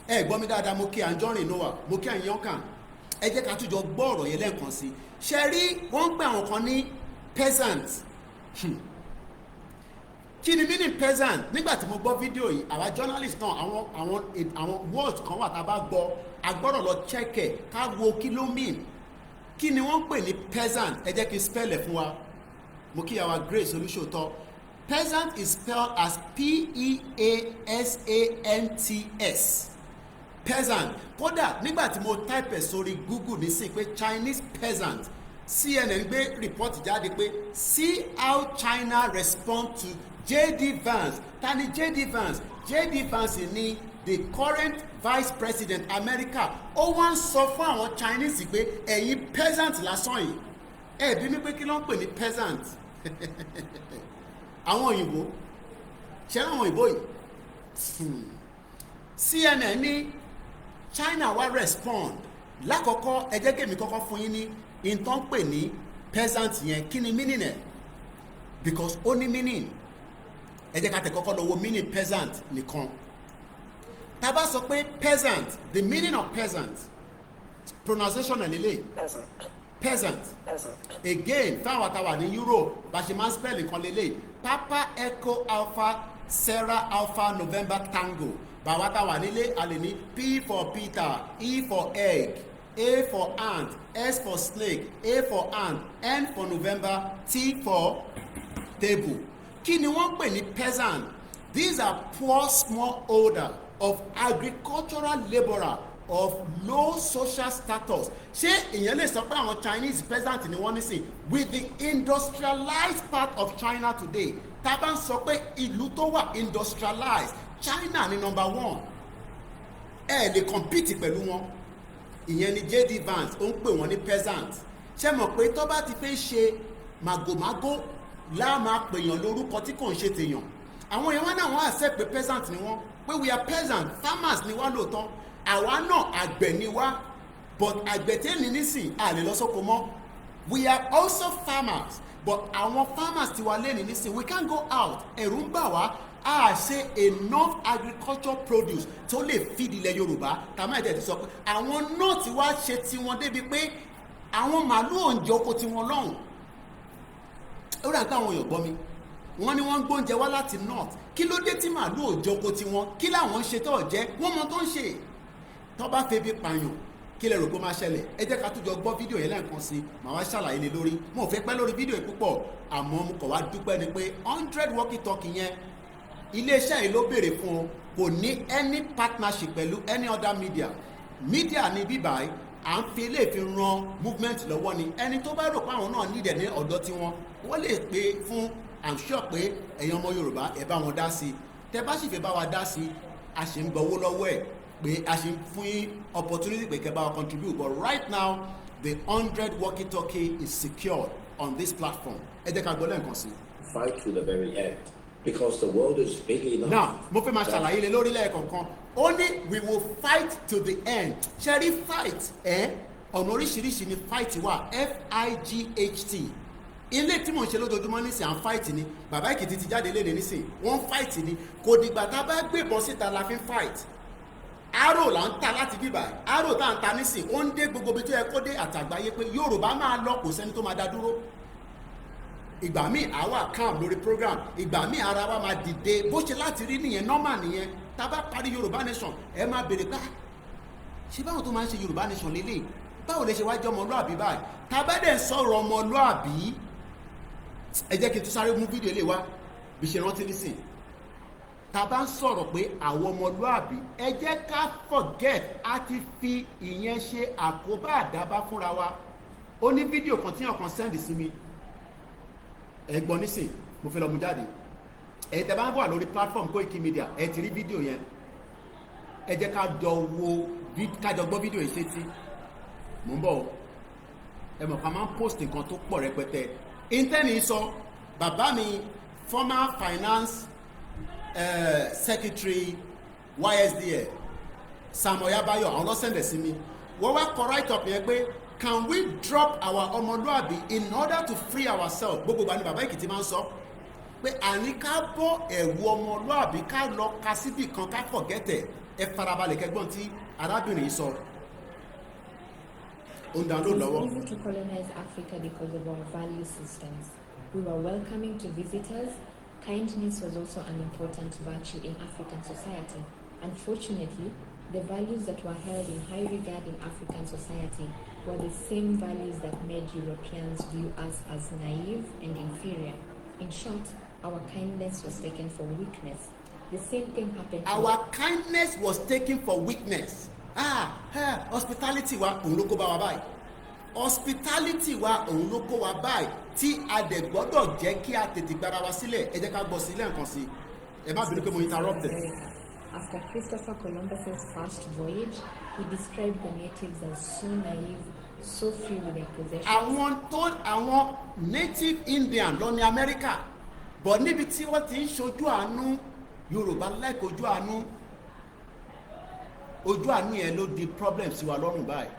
Ẹ gbọ́ mi dáadáa. Mo kí Anjọ́rìn Noah, mo kí àyànkàn. Ẹ jẹ́ ká tún jọ gbọ́ ọ̀rọ̀ yẹn lẹ́ẹ̀kan sí. Ṣe rí, wọ́n ń pè àwọn kan ní peasant. Kí ni meaning peasant? Nígbà tí mo gbọ́ fídíò yìí, àwa journalist náà, àwọn words kan wà tá a bá gbọ́, a gbọ́dọ̀ lọ check ẹ̀, ká wo kí ló mean. Kí ni wọ́n ń pè ní peasant? Ẹ jẹ́ kí n spell ẹ̀ fún wa. Mo kí àwa Grace Olúṣòótọ́. Peasant is spelled as P-E-A-S-A-N-T-S, peasant. Kódà nígbà tí mo type ẹ̀ sórí Google nísìnyí pé Chinese peasant, CNN gbé report jáde pé, "See how China respond to J.D. Vance." Ta ni J.D. Vance? J.D. Vance ni the current vice president America. Ó wá ń sọ fún àwọn Chinese pé ẹ̀yin peasant lásán yìí. Ẹ bí mi pé kí ló ń pè ní peasant? Àwọn òyìnbó ṣe, àwọn òyìnbó yìí, CNN ní China wá respond. Lákọ̀ọ́kọ́, ẹ jẹ́ kí èmi kọ́kọ́ fún yín ní ìtàn pè ní peasant yẹn. Kí ni meaning ẹ̀? Because ó ní meaning. Ẹ jẹ́ ká tẹ̀ kọ́kọ́ lọ wo meaning peasant nìkan. Tá a bá sọ pé peasant, the meaning of peasant, pronunciation ẹ̀ lélẹ̀, peasant. Again, fáwọn àtàwà ní Europe, bá ṣe máa ń spell nǹkan lélẹ̀: Papa Echo Alpha Sierra Alpha November Tango. Bàwá táwà nílé, a lè ní P for Peter, E for egg, A for ant, S for snake, A for ant, N for November, T for table. Kí ni wọ́n pè ní peasant? These are poor smallholder of agricultural labourer of low social status. Ṣé ìyẹn lè sọ pé àwọn Chinese peasant ni wọ́n nísìn? With the industrialized part of China today, tá a bá ń sọ pé ìlú tó wà industrialized, China ni number one. Ẹ lè compete pẹ̀lú wọn. Ìyẹn ni J.D. Vance ó ń pè wọ́n ní peasant. Ṣé mọ̀ pé tó bá ti fẹ́ ṣe màgòmágó láà máa pèèyàn lórúkọ tí kò ń ṣe tèèyàn? Àwọn èèyàn wọn náà, wọ́n accept pé peasant ni wọ́n, pé we are peasant farmers ni wá. Lóòótọ́, àwa náà àgbẹ̀ ni wá, but àgbẹ̀ tẹ́ni nísìn a lè lọ sóko mọ́. We are also farmers, but àwọn farmers ti wà lẹ́ni nísìn, we can't go out, ẹ̀rù ń bà wá. A ṣe enough agriculture produce tó lè feed ilẹ̀ Yorùbá. Tàmá ẹ̀jẹ̀ ti sọ pé àwọn náà ti wá ṣe tiwọn débi pé àwọn màálù òǹjẹ oko tiwọn lọ́hùn. Ó rà pé àwọn èèyàn gbọ́ mi. Wọ́n ní wọ́n ń gbóúnjẹ wá láti north. Kí ló dé tí màálù òǹjẹ oko tiwọn? Kí làwọn ń ṣe tó jẹ́? Wọ́n mọ tó ń ṣe. Tó bá febi pààyàn, kí lẹ rò pé ó máa ṣẹlẹ̀? Ẹ jẹ́ ká tún jọ gbọ́ fídíò yẹn lẹ́ẹ̀kan sí i, màá wá ṣàlàyé lé lórí. Mo ò fẹ́ pẹ́ lórí fídíò yìí púpọ̀, àmọ́ mo kàn wá dúpẹ́ ni pé 100 walkie talkie yẹn, iléeṣẹ́ yìí ló béèrè fún o. Kò ní any partnership pẹ̀lú any other media. Media ní bíbáyìí, à ń fi eléyìí fi ran movement lọ́wọ́ ni. Ẹni tó bá rò pé àwọn náà nídẹ̀ ní ọ̀dọ́ tiwọn, wọ́n lè pè fún. I'm sure pé ẹ̀yin ọmọ Yorùbá, ẹ̀ bá wọn dá sí i. Tẹ́ bá sì fẹ́ bá wa dá sí i, a ṣì ń gbowó lọ́wọ́ ẹ̀ pé a ṣì ń fún yín opportunity pé kẹ́ bá wa contribute. But right now, the 100 walkie-talkie is secured on this platform. Ẹ jẹ́ ká gbọ́ lẹ́ẹ̀kan sí i. Fight to the very end because the world is big enough. Now, mo fẹ́ máa ṣàlàyé lé lórí lẹ́ẹ̀kọ̀ọ̀kan. Ó ní we will fight to the end. Ṣe rí fight ẹ̀, ọ̀nà oríṣiríṣi ni fight wà. Fight, ilé tí mò ń ṣe lójoojúmọ́ nísìn, à ń fight ni. Bàbá Èkìtì ti jáde léde nísìn, wọ́n ń fight ni. Kò dìgbà tá a bá gbébọn síta la fi ń fight. Arò là ń ta láti bíbà, arò tá à ń ta nísìn, ó ń dé gbogbo ibi tó yẹ kó dé àtàgbáyé pé Yorùbá máa lọ, kò sẹ́ni tó máa dá dúró. Ìgbà míì àwa calm lórí program, ìgbà míì ara wa máa dìde. Bó ṣe láti rí nìyẹn, normal nìyẹn. Tá a bá parí Yorùbá Nation, ẹ máa béèrè pé, ṣé báwọn tó máa ń ṣe Yorùbá Nation lélẹ̀, báwo lè ṣe wá jẹ́ ọmọlúàbí báyìí? Tá a bá dẹ̀ ń sọ̀rọ̀ ọmọlúàbí, ẹ jẹ́ kí n tún sáré mú fídíò lè wá bí ṣe rántí nísìn. Tá a bá ń sọ̀rọ̀ pé àwọn ọmọlúàbí, ẹ jẹ́ ká forget, a ti fi ìyẹn ṣe àkóbá àdábá fúnra wa. Ó ní fídíò kan tí ọ̀kan send sí mi, ẹ gbọ́ nísìn, mo fẹ́ lọ mú jáde. Ẹ tẹ́ bá ń wà lórí platform Koiki Media, ẹ ti rí fídíò yẹn. Ẹ jẹ́ ká jọ wo, ká jọ gbọ́ fídíò yìí sétí. Mò ń bọ̀ o. Ẹ mọ̀ ká máa ń post nǹkan tó pọ̀ rẹpẹtẹ. Intanet sọ bàbá mi, former finance secretary YSDL, Sam Oyabayo, àwọn ló send ẹ̀ sí mi. Wọ́n wá kọ write up yẹn pé, can we drop our ọmọlúàbí in order to free ourselves? Gbogbo ìgbà ni bàbá Èkìtì máa ń sọ pé àní ká bọ́ ẹ̀wù ọmọlúàbí, ká lọ ka síbì kan, ká forget ẹ̀. Ẹ farabalẹ̀ kẹgbọ́n tí arábìnrin yìí sọ. Ó ń download lọ́wọ́. It was easy to colonize Africa because of our value systems. We were welcoming to visitors. Kindness was also an important virtue in African society. Unfortunately, the values that were held in high regard in African society were the same values that made Europeans view us as naive and inferior. In short, our kindness was taken for weakness. The same thing happened to Our kindness was taken for weakness. Ah eh, hospitality wa, òun ló kó bá wa báyìí. Hospitality wa, òun ló kó wa báyìí, tí a dẹ̀ gbọ́dọ̀ jẹ́ kí a tètè gbára wa sílẹ̀. Ẹ jẹ́ ká gbọ́ sílẹ̀ nǹkan sí. Ẹ má bínú pé mo interrupt ẹ. America. After Christopher Columbus's first voyage, he described the natives as so naive so free with their possessions. Àwọn tó àwọn native Indian lọ ní Amẹ́ríkà, but níbi tí wọ́n ti ń ṣojú àánú, Yorùbá like ojú àánú. Ojú àánú yẹn ló di problem sí wa lọ́rùn báyìí.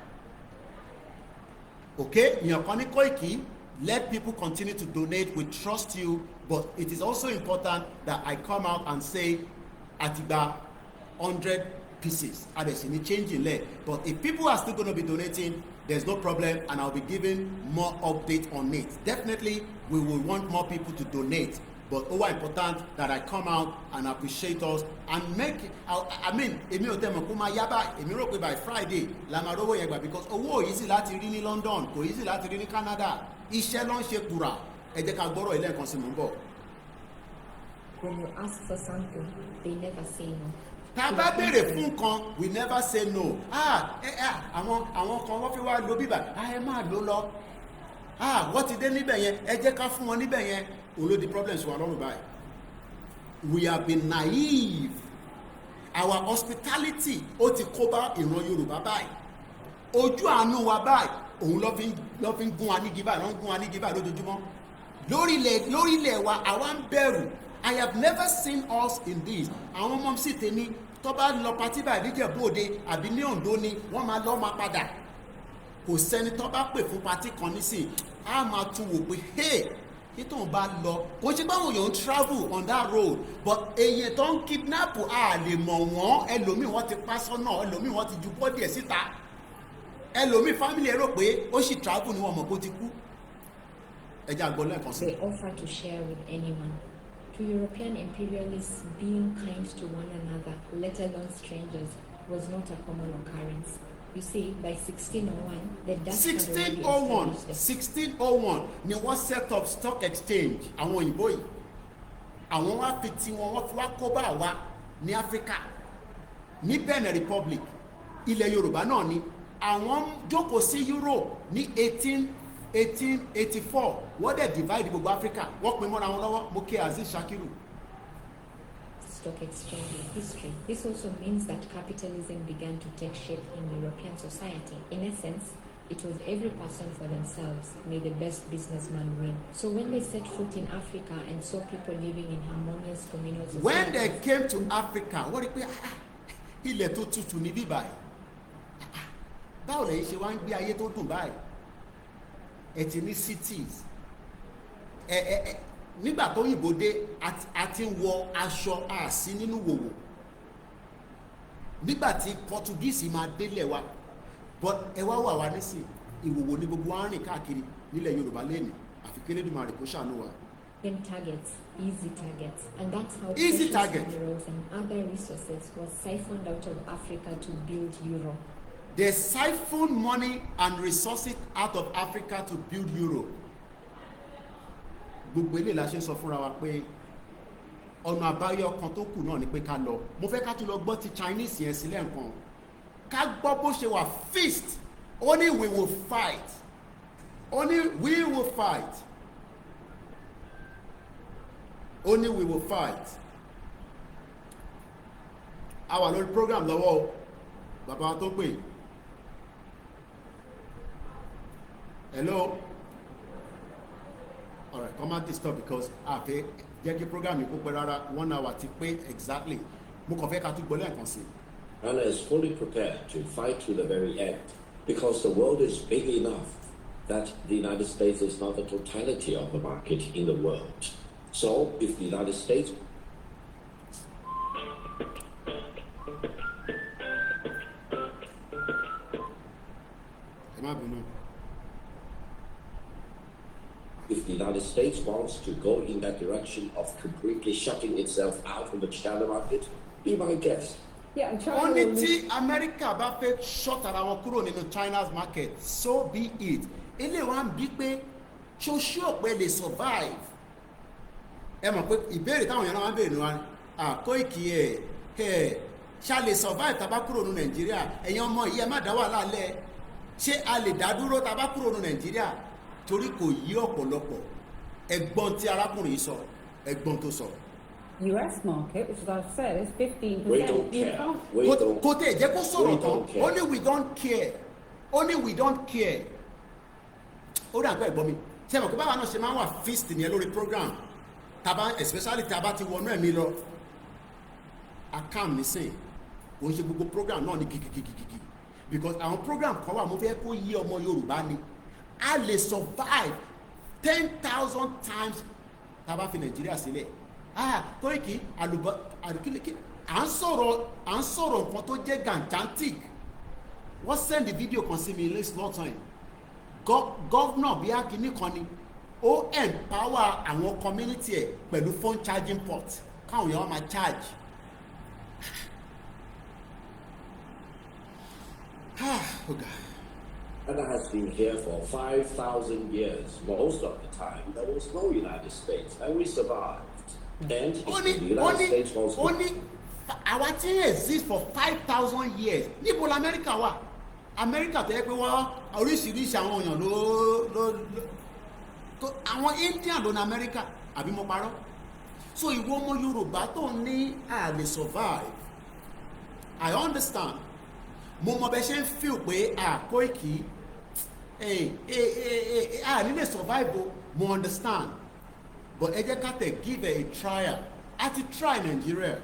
Okay, èèyàn kan ní, "Koiki, let people continue to donate. We trust you, but it is also important that I come out and say àtìgbà 100 pieces adẹ̀sí ní change lẹ̀. But if people are still gonna be donating, there's no problem, and I'll be giving more update on it. Definitely, we will want more people to donate, but ó wà important that I come out and appreciate us and make I mean, èmi ò tẹ́ mọ̀ kó máa yá báyìí. Èmi rò pé by Friday la máa rówó yẹn gbà, because owó ò easy láti rí ní London, kò easy láti rí ní Canada. Iṣẹ́ ló ń ṣe kura. Ẹ jẹ́ ká gbọ́rọ̀ ilé ẹ̀kan sí, mò ń bọ̀. When you ask for something, they never say no. Tá a bá béèrè fún nǹkan, we never say no. Ah, ẹ ẹ, àwọn kan wọ́n fi wá lo bíbà. Ah, ẹ máa lò lọ. Ah, wọ́n ti dé níbẹ̀ yẹn, ẹ jẹ́ ká fún wọn níbẹ̀ yẹn. Òun ló di problems wa lọ́rùn báyìí. We have been naive. Our hospitality, ó ti kó bá ìran Yorùbá báyìí. Ojú àánú wa báyìí, òun ló fi ń gún wa nígi báyìí, ló ń gún wa nígi báyìí lójoojúmọ́ lórílẹ̀ wa. Àwa ń bẹ̀rù. I have never seen us in this. Àwọn ọmọ sì tèmi, tó bá lọ party báyìí níjẹ̀bú Òde àbí ní Oǹdó ni wọ́n máa lọ́ máa padà. Kò sẹ́ni tó bá pè fún party kan nísìn, á máa tún wò pé, hey, kí tóun bá lọ, kò ṣe báwọn èèyàn ń travel on that road, but èèyàn tó ń kidnap, a lè mọ̀ wọ́n. Ẹlòmíì, wọ́n ti pa sọ́nà. Ẹlòmíì, wọ́n ti ju body ẹ̀ síta. Ẹlòmíì, family ẹ rò pé ó sì travel ni, wọ́n mọ̀ kó ti kú. Ẹ jẹ́ á gbọ́ lẹ́ẹ̀kan sí. They offer to share with anyone. To European imperialists, being kind to one another, let alone strangers, was not a common occurrence. You see, by 1601, the Dutch had already 1601, established the 1601 ni wọ́n set up stock exchange. Àwọn òyìnbó yìí, àwọn wá fi tiwọn, wọ́n fi wá kó bá wa ní Áfíríkà, ní Benin Republic. Ilẹ̀ Yorùbá náà ni àwọn jókòó sí. Europe ní 1884, wọ́n dẹ̀ divide gbogbo Áfíríkà, wọ́n pín mọ́ra wọn lọ́wọ́. Mo kí Azeez Shakiru. Stock exchange in history. This also means that capitalism began to take shape in European society. In essence, it was every person for themselves, may the best businessman win. So when they set foot in Africa and saw people living in harmonious communal societies, When they came to Africa, wọ́n rí pé, ah, ilẹ̀ tó tutù ní bíbáyìí. Ah, báwo lẹ́yìn ṣe wá ń gbé ayé tó dùn báyìí? Ẹ ti ní cities. Ẹ nígbà tó òyìnbó dé, a ti ń wọ aṣọ àsí nínú wòwò nígbà tí Portuguese máa délẹ̀ wa. But ẹ wá wà wá nísìn, ìwòwò ní gbogbo wa ń rìn káàkiri nílẹ̀ Yorùbá lẹ́nu, àfi k'Elédùmarè kó ṣàánú wa. Them targets, easy targets. And that's how Easy precious target. minerals and other resources were siphoned out of Africa to build Europe. They siphon money and resources out of Africa to build Europe. Gbogbo eléyìí la ṣe ń sọ fúnra wa pé ọ̀nà àbáyọ kan tó kù náà ni pé ká lọ. Mo fẹ́ ká tún lọ gbọ́ ti Chinese yẹn sílẹ̀ nǹkan, ká gbọ́ bó ṣe wà fist. Ó ní, "We will fight." Ó ní, "We will fight." Ó ní, "We will fight." A wà lórí program lọ́wọ́ o, bàbá wa tó pè. Hello. Alright, come out disturb, because a fẹ́ jẹ́ kí program yìí kó pẹ́ rárá. One hour ti pé exactly. Mo kàn fẹ́ ká tún gbọ́ lẹ́ẹ̀kan sí i. China is fully prepared to fight to the very end because the world is big enough that the United States is not the totality of the market in the world. So if the United States Ẹ má bínú. If the United States wants to go in that direction of completely shutting itself out of the China market, be my guest. Yeah, and China Wọ́n ní will tí Amẹ́ríkà bá fẹ́ shut ara wọn kúrò nínú China's market, so be it. Eléyìí wá ń bí pé ṣoṣo ọ̀pẹ lè survive. Ẹ mọ̀ pé ìbéèrè táwọn èèyàn náà máa ń béèrè ní wa, Koiki, ẹ ṣá lè survive tá a bá kúrò ní Nàìjíríà? Ẹ̀yin ọmọ yìí, ẹ má dá wàhálà lẹ̀. Ṣé a lè dá dúró tá a bá kúrò ní Nàìjíríà? Torí kò yí ọ̀pọ̀lọpọ̀. Ẹ̀gbọ́n tí arákùnrin yìí sọ, ẹ̀gbọ́n tó sọ. US market, which as I've said is 15%. We don't You care. can't We don't Kò tẹ̀ jẹ́ kó sọ̀rọ̀ we tán. don't care. Ó ní, "We don't care." Ó ní we don't care. Ó dà pé ẹ̀gbọ́n mi ṣe mọ̀ pé báwa náà ṣe máa ń wà fist nìyẹn lórí program taba, especially taba ti wọnú ẹ̀mí lọ. Akam nísìn, kò ń ṣe gbogbo program náà ní gigigigigi, because àwọn program kan wà, mo fẹ́ kó yé ọmọ Yorùbá ni a lè survive 10,000 times tá a bá fi Nàìjíríà sílẹ̀. Ah, Koiki, àlùbọ àlùkílẹ̀kí, à ń sọ̀rọ̀ nǹkan tó jẹ́ gigantic. Wọ́n send video kan sí mi last long time. Governor bíi akínní kan ni ó empower àwọn community ẹ̀ pẹ̀lú phone charging port káwọn èèyàn máa charge. Ah, ọ̀gá. China has been here for 5,000 years. Most of the time, there was no United States, and we survived. And Ó if ní the ó United ní States wants ó to ní àwa tí ń exist for 5,000 years, níbo la Amẹ́ríkà wà? Amẹ́ríkà tó yẹ pé wọ́n oríṣiríṣi àwọn èèyàn ló tó àwọn Indian ló ní Amẹ́ríkà, àbí mo parọ́? So ìwọ ọmọ Yorùbá tó ní a lè survive, I understand. Mo mọ bẹ ṣe ń feel pé à Koiki, a ní lè survive o. Mo understand, but ẹ jẹ́ ká tẹ̀ give it a trial. A ti try Nigeria.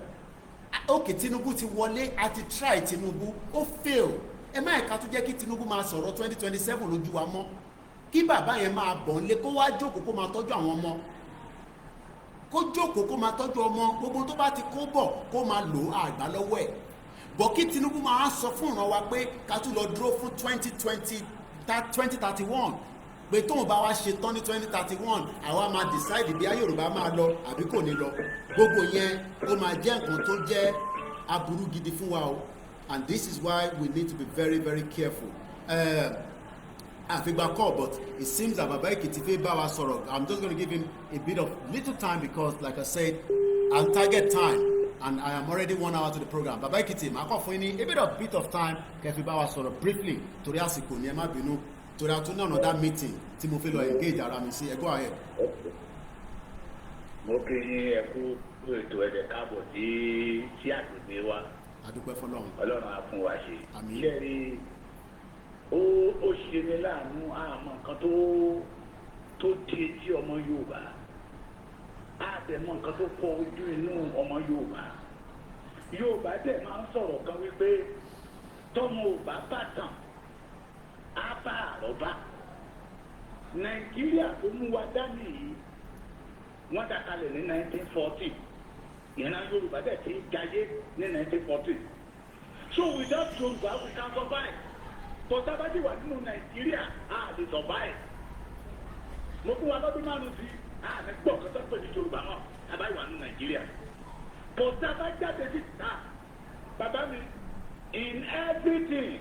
Ok, Tinubu ti wọlé, a ti try Tinubu, ó fail. Ẹ má ẹ̀ka tó jẹ́ kí Tinubu máa sọ̀rọ̀ 2027 lójú wa mọ́. Kí bàbá yẹn máa bọ̀ nílé, kó wá jókòó, kó máa tọ́jú àwọn ọmọ, kó jókòó, kó máa tọ́jú ọmọ. Gbogbo tó bá ti kó bọ̀, kó máa lò ó, àgbà lọ́wọ́ ẹ̀ bọ̀. Kí Tinubu máa sọ fún ìran wa pé ká tún lọ dúró fún 2020, 2031, pé tóun bá wá ṣe tán ní 2031, àwa máa decide bí Yorùbá máa lọ àbí kò ní lọ. Gbogbo yẹn, ó máa jẹ́ nǹkan tó jẹ́ aburú gidi fún wa o, and this is why we need to be very, very careful. Àfìgbà call, but it seems that Baba Ekiti fẹ́ bá wa sọ̀rọ̀. I'm just gonna give him a bit of little time because, like I said, I'm target time and I am already one hour to the program. Baba Ekiti, màá kọ́ fún yín ní a bit of time kẹ́ fi bá wa sọ̀rọ̀ briefly, torí àsìkò ni. Ẹ má bínú, torí a tún ní another meeting tí mo fẹ́ lọ engage ara mi sí. Ẹ go ahead. Mo kí yín, ẹ kú ètò, ẹ̀dẹ̀ káàbọ̀ sí àgbègbè wa. A dúpẹ́ fọ́lọ́run. Ọlọ́run á fún wa ṣe. Àmín. Ṣẹ́rí, ó ṣe ní láàánú, àmọ́ nǹkan tó di etí ọmọ Yorùbá, àtẹ̀mọ́ nǹkan tó fọ ojú inú ọmọ Yorùbá. Yorùbá dẹ̀ máa ń sọ̀rọ̀ kan wípé tọ́mọ ò bá bàtàn, á bá àrọ́bá. Nàìjíríà tó mú wa dání yìí, wọ́n dá kalẹ̀ ní 1914. Ìran Yorùbá dẹ̀ ti ń jayé ní 1914. So without Yorùbá, we can survive, but tá a bá ti wà nínú Nàìjíríà, a lè survive. Mo fún wa lọ́dún 5 sí, a lè gbọ́ nǹkan tó pè ní Yorùbá mọ́ a bá wà nínú Nàìjíríà, but tá a bá jáde síta, bàbá mi, in everything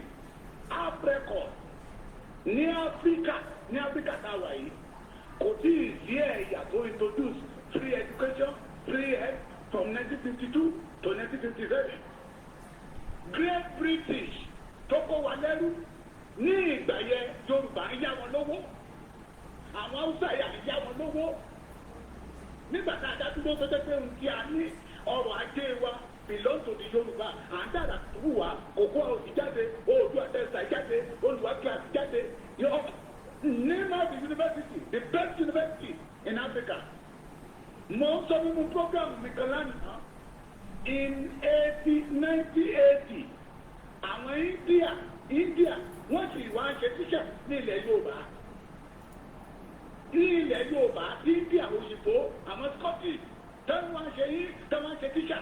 have record ní Áfíríkà, ní Áfíríkà tá a wà yìí, kò tí ì sí ẹ̀yà tó introduce free education, free health from 1952 to 1957. Great British tó kó wa lẹ́rú ní ìgbà yẹn, Yorùbá ń yá wọn lówó, àwọn Haúsá yà ń yá wọn lówó. Nígbà tá a dá dúró, tó jẹ́ pé ohun tí a ní, ọrọ̀ ajé wa belong to the Yorùbá, à ń dára wù wá. Cocoa House jáde, Oòduà Textile jáde, Olùwà Glass jáde. Name of the university, the best university in Africa. Mo ń sọ nínú program mi kan lánàá, in eighty 1980, àwọn India wọ́n sì wá ń ṣe tíṣà ní ilẹ̀ Yorùbá, ní ilẹ̀ Yorùbá. India, òyìnbó, àwọn Scottish táwọn wá ń ṣe yín, táwọn ń ṣe tíṣà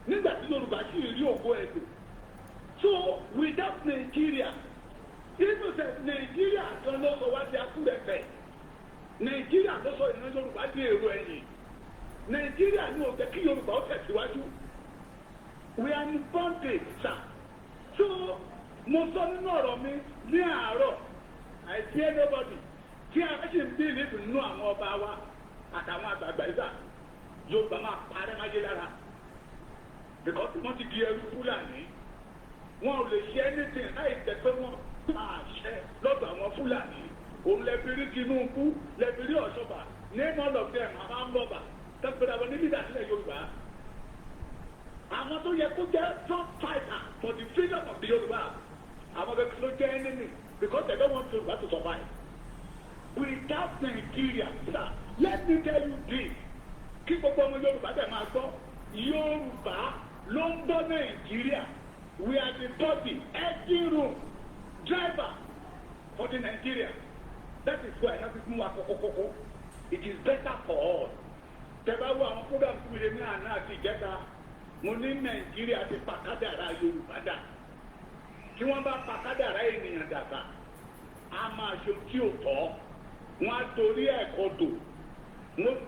nígbà tí Yorùbá sì rí ògo ẹ̀dùn. So without Nigeria, even sef, Nigeria kan ló sọ wá di akúrẹ̀fẹ̀. Nàìjíríà ló sọ ìran Yorùbá di èrò ẹ̀yìn. Nàìjíríà ní ò jẹ́ kí Yorùbá ó tẹ̀síwájú. We are in bondage, sir. So mo sọ nínú ọ̀rọ̀ mi ní àárọ̀, I fear nobody. Tí a sì ń bí ìlú nínú àwọn ọba wa àtàwọn àgbààgbà ìgbà, Yorùbá máa parẹ́ máyé lára, because wọ́n ti di ẹrú Fúlàní. Wọn ò lè ṣe anything láì jẹ́ pé wọ́n máa ṣe lọ́dọ̀ àwọn Fúlàní. Òun lẹ́bi rí Tinubu, lẹ́bi rí Ọ̀ṣọ́bà, name all of them, àwọn amọ̀bà tẹ́pẹ́rẹ́ àwọn ní leader sílẹ̀ Yorùbá, àwọn tó yẹ kó jẹ́ front fighter for the freedom of the Yorùbá, àwọn kẹ́kẹ́ ló jẹ́ enemy. wants Yorùbá to survive. Without Nigeria, sir, let me tell you this, kí gbogbo ọmọ Yorùbá dẹ̀ máa gbọ́, Yorùbá ló ń bọ́ Nàìjíríà. We are the body, engine room, driver for the Nigeria. That is why náà fi fún wa kókókókó. It is better for all. Tẹ́ bá wo àwọn program tí mo ṣe ní àná àti ìjẹta, mo ní Nàìjíríà ti pa kádàrá Yorùbá dà. Tí wọ́n bá pa kádàrá ènìyàn dàgbà, a máa ṣe tí ò tọ́, wọ́n á torí ẹ̀ kodò.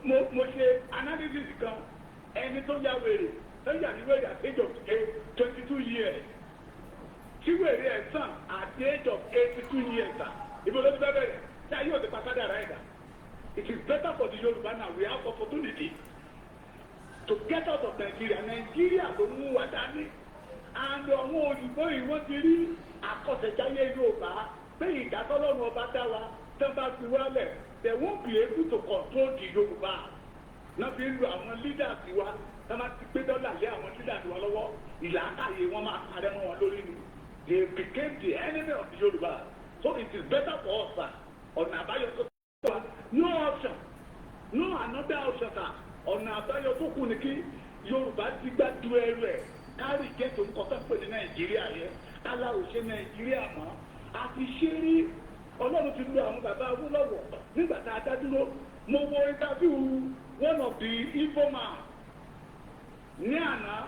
Mo ṣe analysis kan, ẹni tó ya wèrè, tó yà ní wèrè at age of 22 years, tí wèrè ẹ̀ sàn at the age of 82 years sà, ibo ló ti fẹ́ bẹ̀rẹ̀ tí ayé ò ti pa kádàrá ẹ̀ dà? It is better for the Yorùbá now. We have opportunity to get out of Nigeria. Nigeria ló mú wa dání, and àwọn òyìnbó yìí, wọ́n ti rí àkọsẹ̀jáyé Yorùbá pé ìdásọ́lọ́run ọba dá wa. Tán bá fi wálẹ̀, they won't be able to control the Yorùbá. Náà fi ń lo àwọn leaders wa. Tán bá ti gbé dọ́là lé àwọn leaders wa lọ́wọ́, ìlàkàyè wọn máa parẹ́ mọ́ wọn lórí ni. They became the enemy of the Yorùbá. So it is better for us, sir. Ọ̀nà àbáyọ tó wà, no option, no another option, sir. Ọ̀nà àbáyọ tó kù ni kí Yorùbá ti gbá du ẹrù ẹ̀ kárì jẹ́ tó ń kọ́ fẹ́ pè ní Nàìjíríà yẹn, kálá ò ṣe Nàìjíríà mọ́. Àti ṣe rí, Ọlọ́run ti lu àwọn bàbá Awólọ́wọ̀ nígbà tá a dá dúró. Mo wo interview one of the Igbo man ní àná.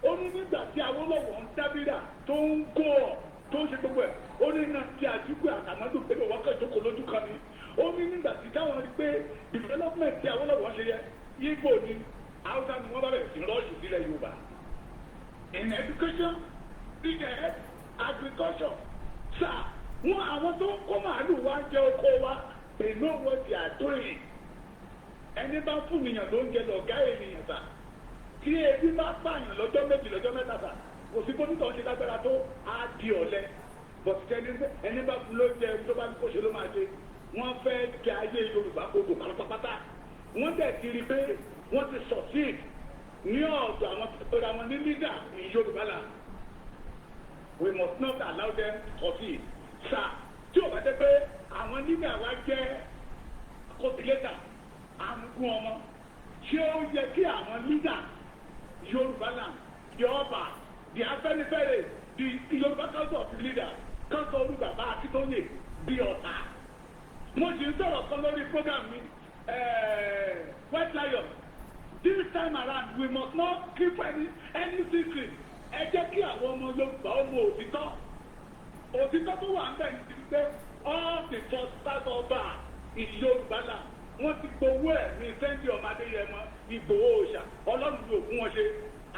Ó ní nígbà tí Awólọ́wọ̀ ń dábìrà, tó ń kó ọ, tó ń ṣe gbogbo ẹ̀, ó ní náà tí Àtìkú àtàmọ́dù pé wọ́n kàn jókòó lójú kan ni. Ó ní nígbà tí táwọn rí pé development tí Awólọ́wọ̀ ṣe yẹ, Igbo ni, Haúsá ni wọ́n bá bẹ̀rẹ̀ sí rush sílẹ̀ Yorùbá in education, in health, agriculture, sir. Wọn àwọn tó ń kó màálù wá jẹ oko wa, they know what they are doing. Ẹni bá fún ènìyàn ló ń jẹ lọ̀gá ènìyàn sà. Tí ebi bá pààyàn lọ́jọ́ 2, lọ́jọ́ 3 sà, kò sí bónítọ̀ ṣe lágbára tó, á di ọ̀lẹ. But ẹni bá fún ló jẹ, tó bá ní kó ṣe ló máa ṣe. Wọ́n fẹ́ kí ayé Yorùbá kodò pátápátá. Wọ́n dẹ̀ ti rí pé wọ́n ti succeed ní ọ̀dọ̀ àwọn tó ra wọn ní leader in Yorùbá land. We must not allow them to succeed, sir. Tí o bá jẹ́ pé àwọn leader wa jẹ́ kọ́sílẹ́tà àmúgún ọmọ, ṣé ó yẹ kí àwọn leader Yorùbá land, the ọba, the Afẹ́nifẹ́re, the Yorùbá Council of Leaders, council olú bàbá Akíntóyè bí ọ̀tá? Mo sì ń sọ̀rọ̀ kan lórí program mi, White Lion. This time around, we must not keep any secret. Ẹ jẹ́ kí àwọn ọmọ Yorùbá ó mọ òtítọ́. Òtítọ́ tó wà ń bẹ̀ ní pé all the first start ọba in Yorùbá land, wọ́n ti gbowó ẹ̀ ní Sunday ọmọ Adéyẹmọ Ìgbòho òòṣà. Ọlọ́run ló fún wọn ṣe.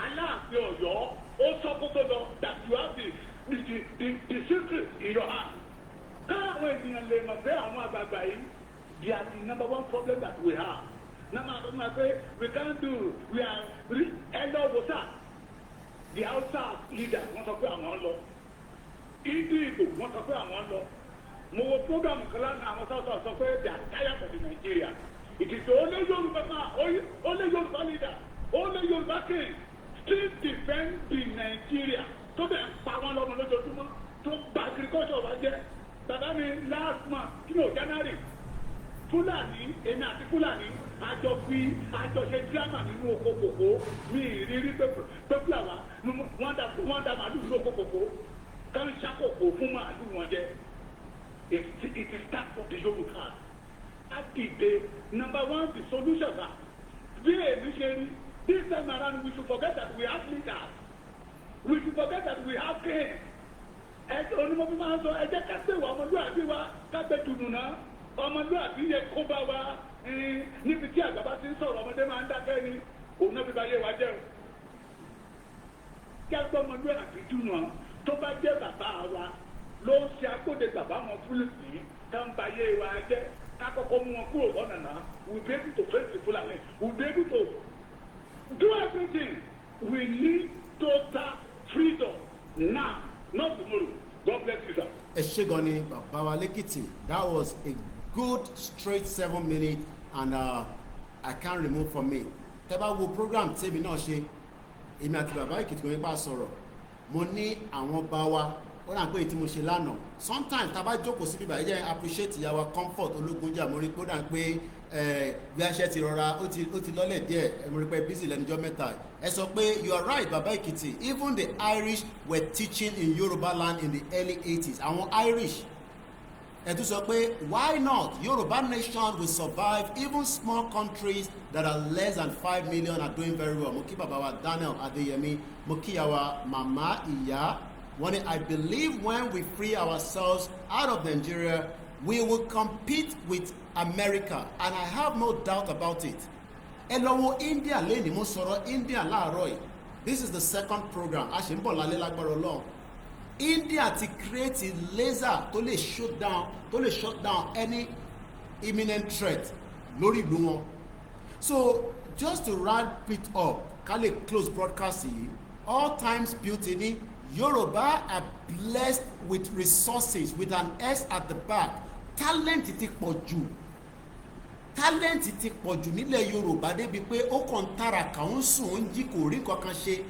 Aláàfin Ọ̀yọ́, ó sọ kó tó lọ that you have the secret in your hand. Káwọn ènìyàn lè mọ̀ pé àwọn àgbààgbà yìí, they are the number one problem that we have. Náà máa sọ fún wa pé we can't do, we are. Ẹ lọ wò sá, the Hausa leader, wọ́n sọ pé àwọn ń lọ. Ìdí Ìgbò, wọ́n sọ pé àwọn ń lọ. Mo wo program kan lánàá, àwọn South sọ pé they are tired of the Nigeria. It is the only Yoruba man, only Yoruba leader, only Yoruba king still defend the Nigeria tó bẹ̀ ń pa wọn lọ́mọ lójoojúmọ́, tó bà agriculture wa jẹ́. Bàbá mi, last month, kí ló, January, Fúlàní, èmi àti Fúlàní àjọ fi àjọṣe dírámà nínú oko kòkó mi. Ìrírí pé fúlàwà wọ́n da màálù nínú oko kòkó, kán ṣàkókò fún màálù wọn jẹ. It is start from the Yorùbá á dìde. Number one, the solution sir, bí èmi ṣe rí, this time around, we should forget that we have leaders. We should forget that we have kings. Ẹ onímọ̀ bí máa ń sọ, ẹ jẹ́ ká gbé wa ọmọlúwàbí wa, ká gbé dùnú náà. Ọmọlúwàbí yẹ kó bá wa. Níbi tí àgbà bá ti ń sọ̀rọ̀, ọmọdé máa ń dákẹ́ ni. Òun náà fi bá yé wa jẹ́ o. Kí a gbọ́ ọmọlúwàbí dùnú ọ, tó bá jẹ́ bàbá wa ló ń ṣe agbóde bàbá wọn Fúlàní ká ń ba yé wa jẹ́, ká kọ́kọ́ mú wọn kúrò lọ́nà náà. We be able to face the Fulani, we be able to do everything. We need total freedom now, not tomorrow. God bless you, sir. Ẹ ṣé gan ni, bàbá wa lẹ́kìtì. That was a good straight 7 minutes, and I can't remove from me. Tẹ́ bá wo program tèmi náà ṣe, èmi àti bàbá Èkìtì kan nípa sọ̀rọ̀, mo ní àwọn bá wa Ó rà pé èyí tí mo ṣe lánàá, sometimes tá a bá jókòó síbí báyìí, jẹ́ appreciate ìyàwó Comfort Ológunjà. Mo rí pé ó dà pé bí a ṣe ti rọra ó ti lọ́lẹ̀ díẹ̀. Mo rí pé busy lẹ́nujọ́ mẹ́ta. Ẹ sọ pé you are right, Baba Ekiti, even the Irish were teaching in Yoruba land in the early 80s. Àwọn Irish. Ẹ tún sọ pé why not? Yoruba nation will survive. Even small countries that are less than 5 million are doing very well. Mo kí bàbá wa Daniel Adeyemi. Mo kí ìyá màmá ìyá. Wọ́n ní, "I believe when we free ourselves out of Nigeria, we will compete with America, and I have no doubt about it." Ẹ lọ wo India lẹ́ni. Mo sọ̀rọ̀ India láàárọ̀ yìí. This is the second program. A ṣe ń bọ̀ lálẹ́ lágbára Ọlọ́run. India ti create laser tó lè shut down any imminent threat lórí ìlú wọn. So just to wrap it up, ká lè close broadcast yìí, All Times Beauty ní Yorùbá are blessed with resources with an S at the back. Talent ti pọ̀ jù, talent ti pọ̀ jù nílẹ̀ Yorùbá débi pé ó kàn ń tàràkà, ń sùn, ó ń jí, kò rí nǹkan kan ṣe.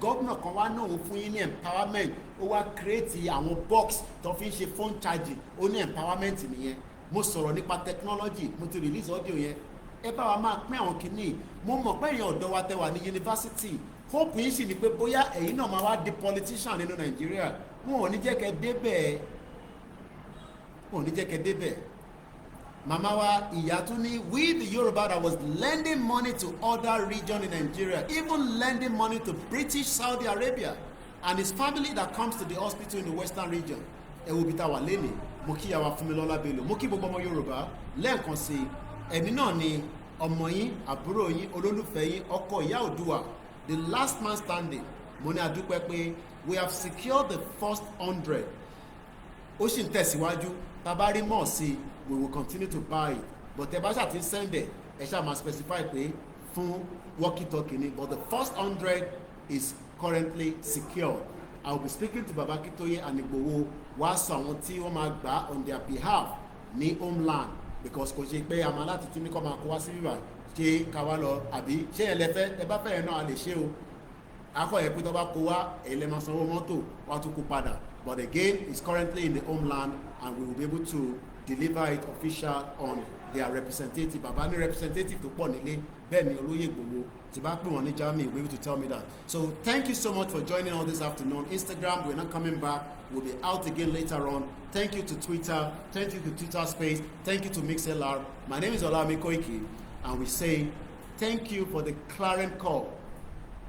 Gómìnà kan wá náà fún yín ní empowerment, ó wá create àwọn box tó fi ń ṣe phone charging, ó ní empowerment nìyẹn. Mo sọ̀rọ̀ nípa technology, mo ti release audio yẹn. Ẹ bá wa máa pín àwọn kìíní. Mo mọ̀ pé èèyàn ọ̀dọ́ wa tẹ wà ní yunifásitì, hope yín sì ni pé bóyá ẹ̀yin náà máa wá di politician nínú Nàìjíríà. Wọn ò ní jẹ́ kẹ́ débẹ̀, wọn ò ní jẹ́ kẹ́ débẹ̀. Màmá wa ìyá tún ní, "We the Yoruba that was lending money to other region in Nigeria, even lending money to British Saudi Arabia and his family that comes to the hospital in the western region." Ẹ wo ibi tá a wà lénìí. Mo kí ìyàwó Fúnmilọ́lá Bello. Mo kí gbogbo ọmọ Yorùbá lẹ́ẹ̀kan sí i. Ẹ̀mí náà ni ọmọ yín, àbúrò yín, olólùfẹ́ yín, ọkọ ìyá Òdùwà, the last man standing. Mo ní adúpẹ́ pé we have secured the first 100. Ó sì ń tẹ̀síwájú. Tá a bá rí mọ̀ sí i, we will continue to buy it, but ẹ bá ṣáà ti ń send ẹ̀, ẹ ṣáà máa specify pé fún walkie talkie ni. But the first 100 is currently secured. I will be speaking to Baba Akintoye and Igboho, wá sọ àwọn tí wọ́n máa gbà on their behalf ní homeland, because kò ṣe pé àmọ́ láti tún ní kọ́ máa kó wá sí bíbá, ṣé ká wá lọ àbí ṣé ẹ lẹ́fẹ́? Ẹ bá fẹ́ yẹn náà, a lè ṣe o. Akọ yẹ pé tó bá kó wá, èyí lè máa sanwó mọ́tò wá tún kó padà. But again, it's currently in the homeland and we will be able to deliver it official on their representative. Bàbá ní representative tó pọ̀ nílé. Bẹ́ẹ̀ ni olóyè Ìgbòho tí bá pè wọ́n ní Germany will be able to tell me that. So thank you so much for joining us this afternoon. Instagram, we're not coming back. We'll be out again later on. Thank you to Twitter, thank you to Twitter Space, thank you to MixLR. My name is Olami Koiki and we say thank you for the clarion call.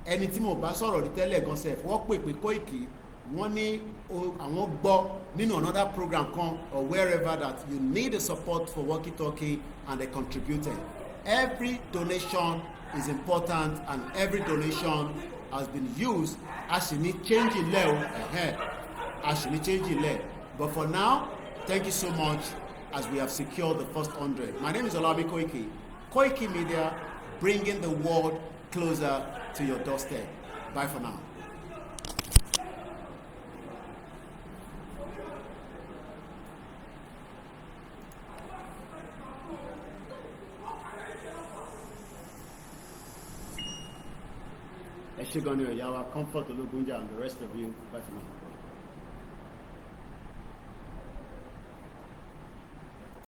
Ẹni tí mo bá sọ̀rọ̀ ní tẹ́lẹ̀ gan sef, wọ́n pè pé Koiki, wọ́n ní àwọn gbọ́ nínú another program kan or wherever that you need the support for walkie talkie, and they contributed. Every donation is important and every donation has been used. A sì ní change ilẹ̀ o, ẹ̀hẹ́, a sì ní change ilẹ̀. But for now, thank you so much as we have secured the first 100. My name is Olami Koiki, Koiki Media, bringing the world closer to your doorstep. Bye for now. Ẹ ṣé gan ni, ọ̀yá wa Comfort Ológunjà and the rest of you. Bye for now.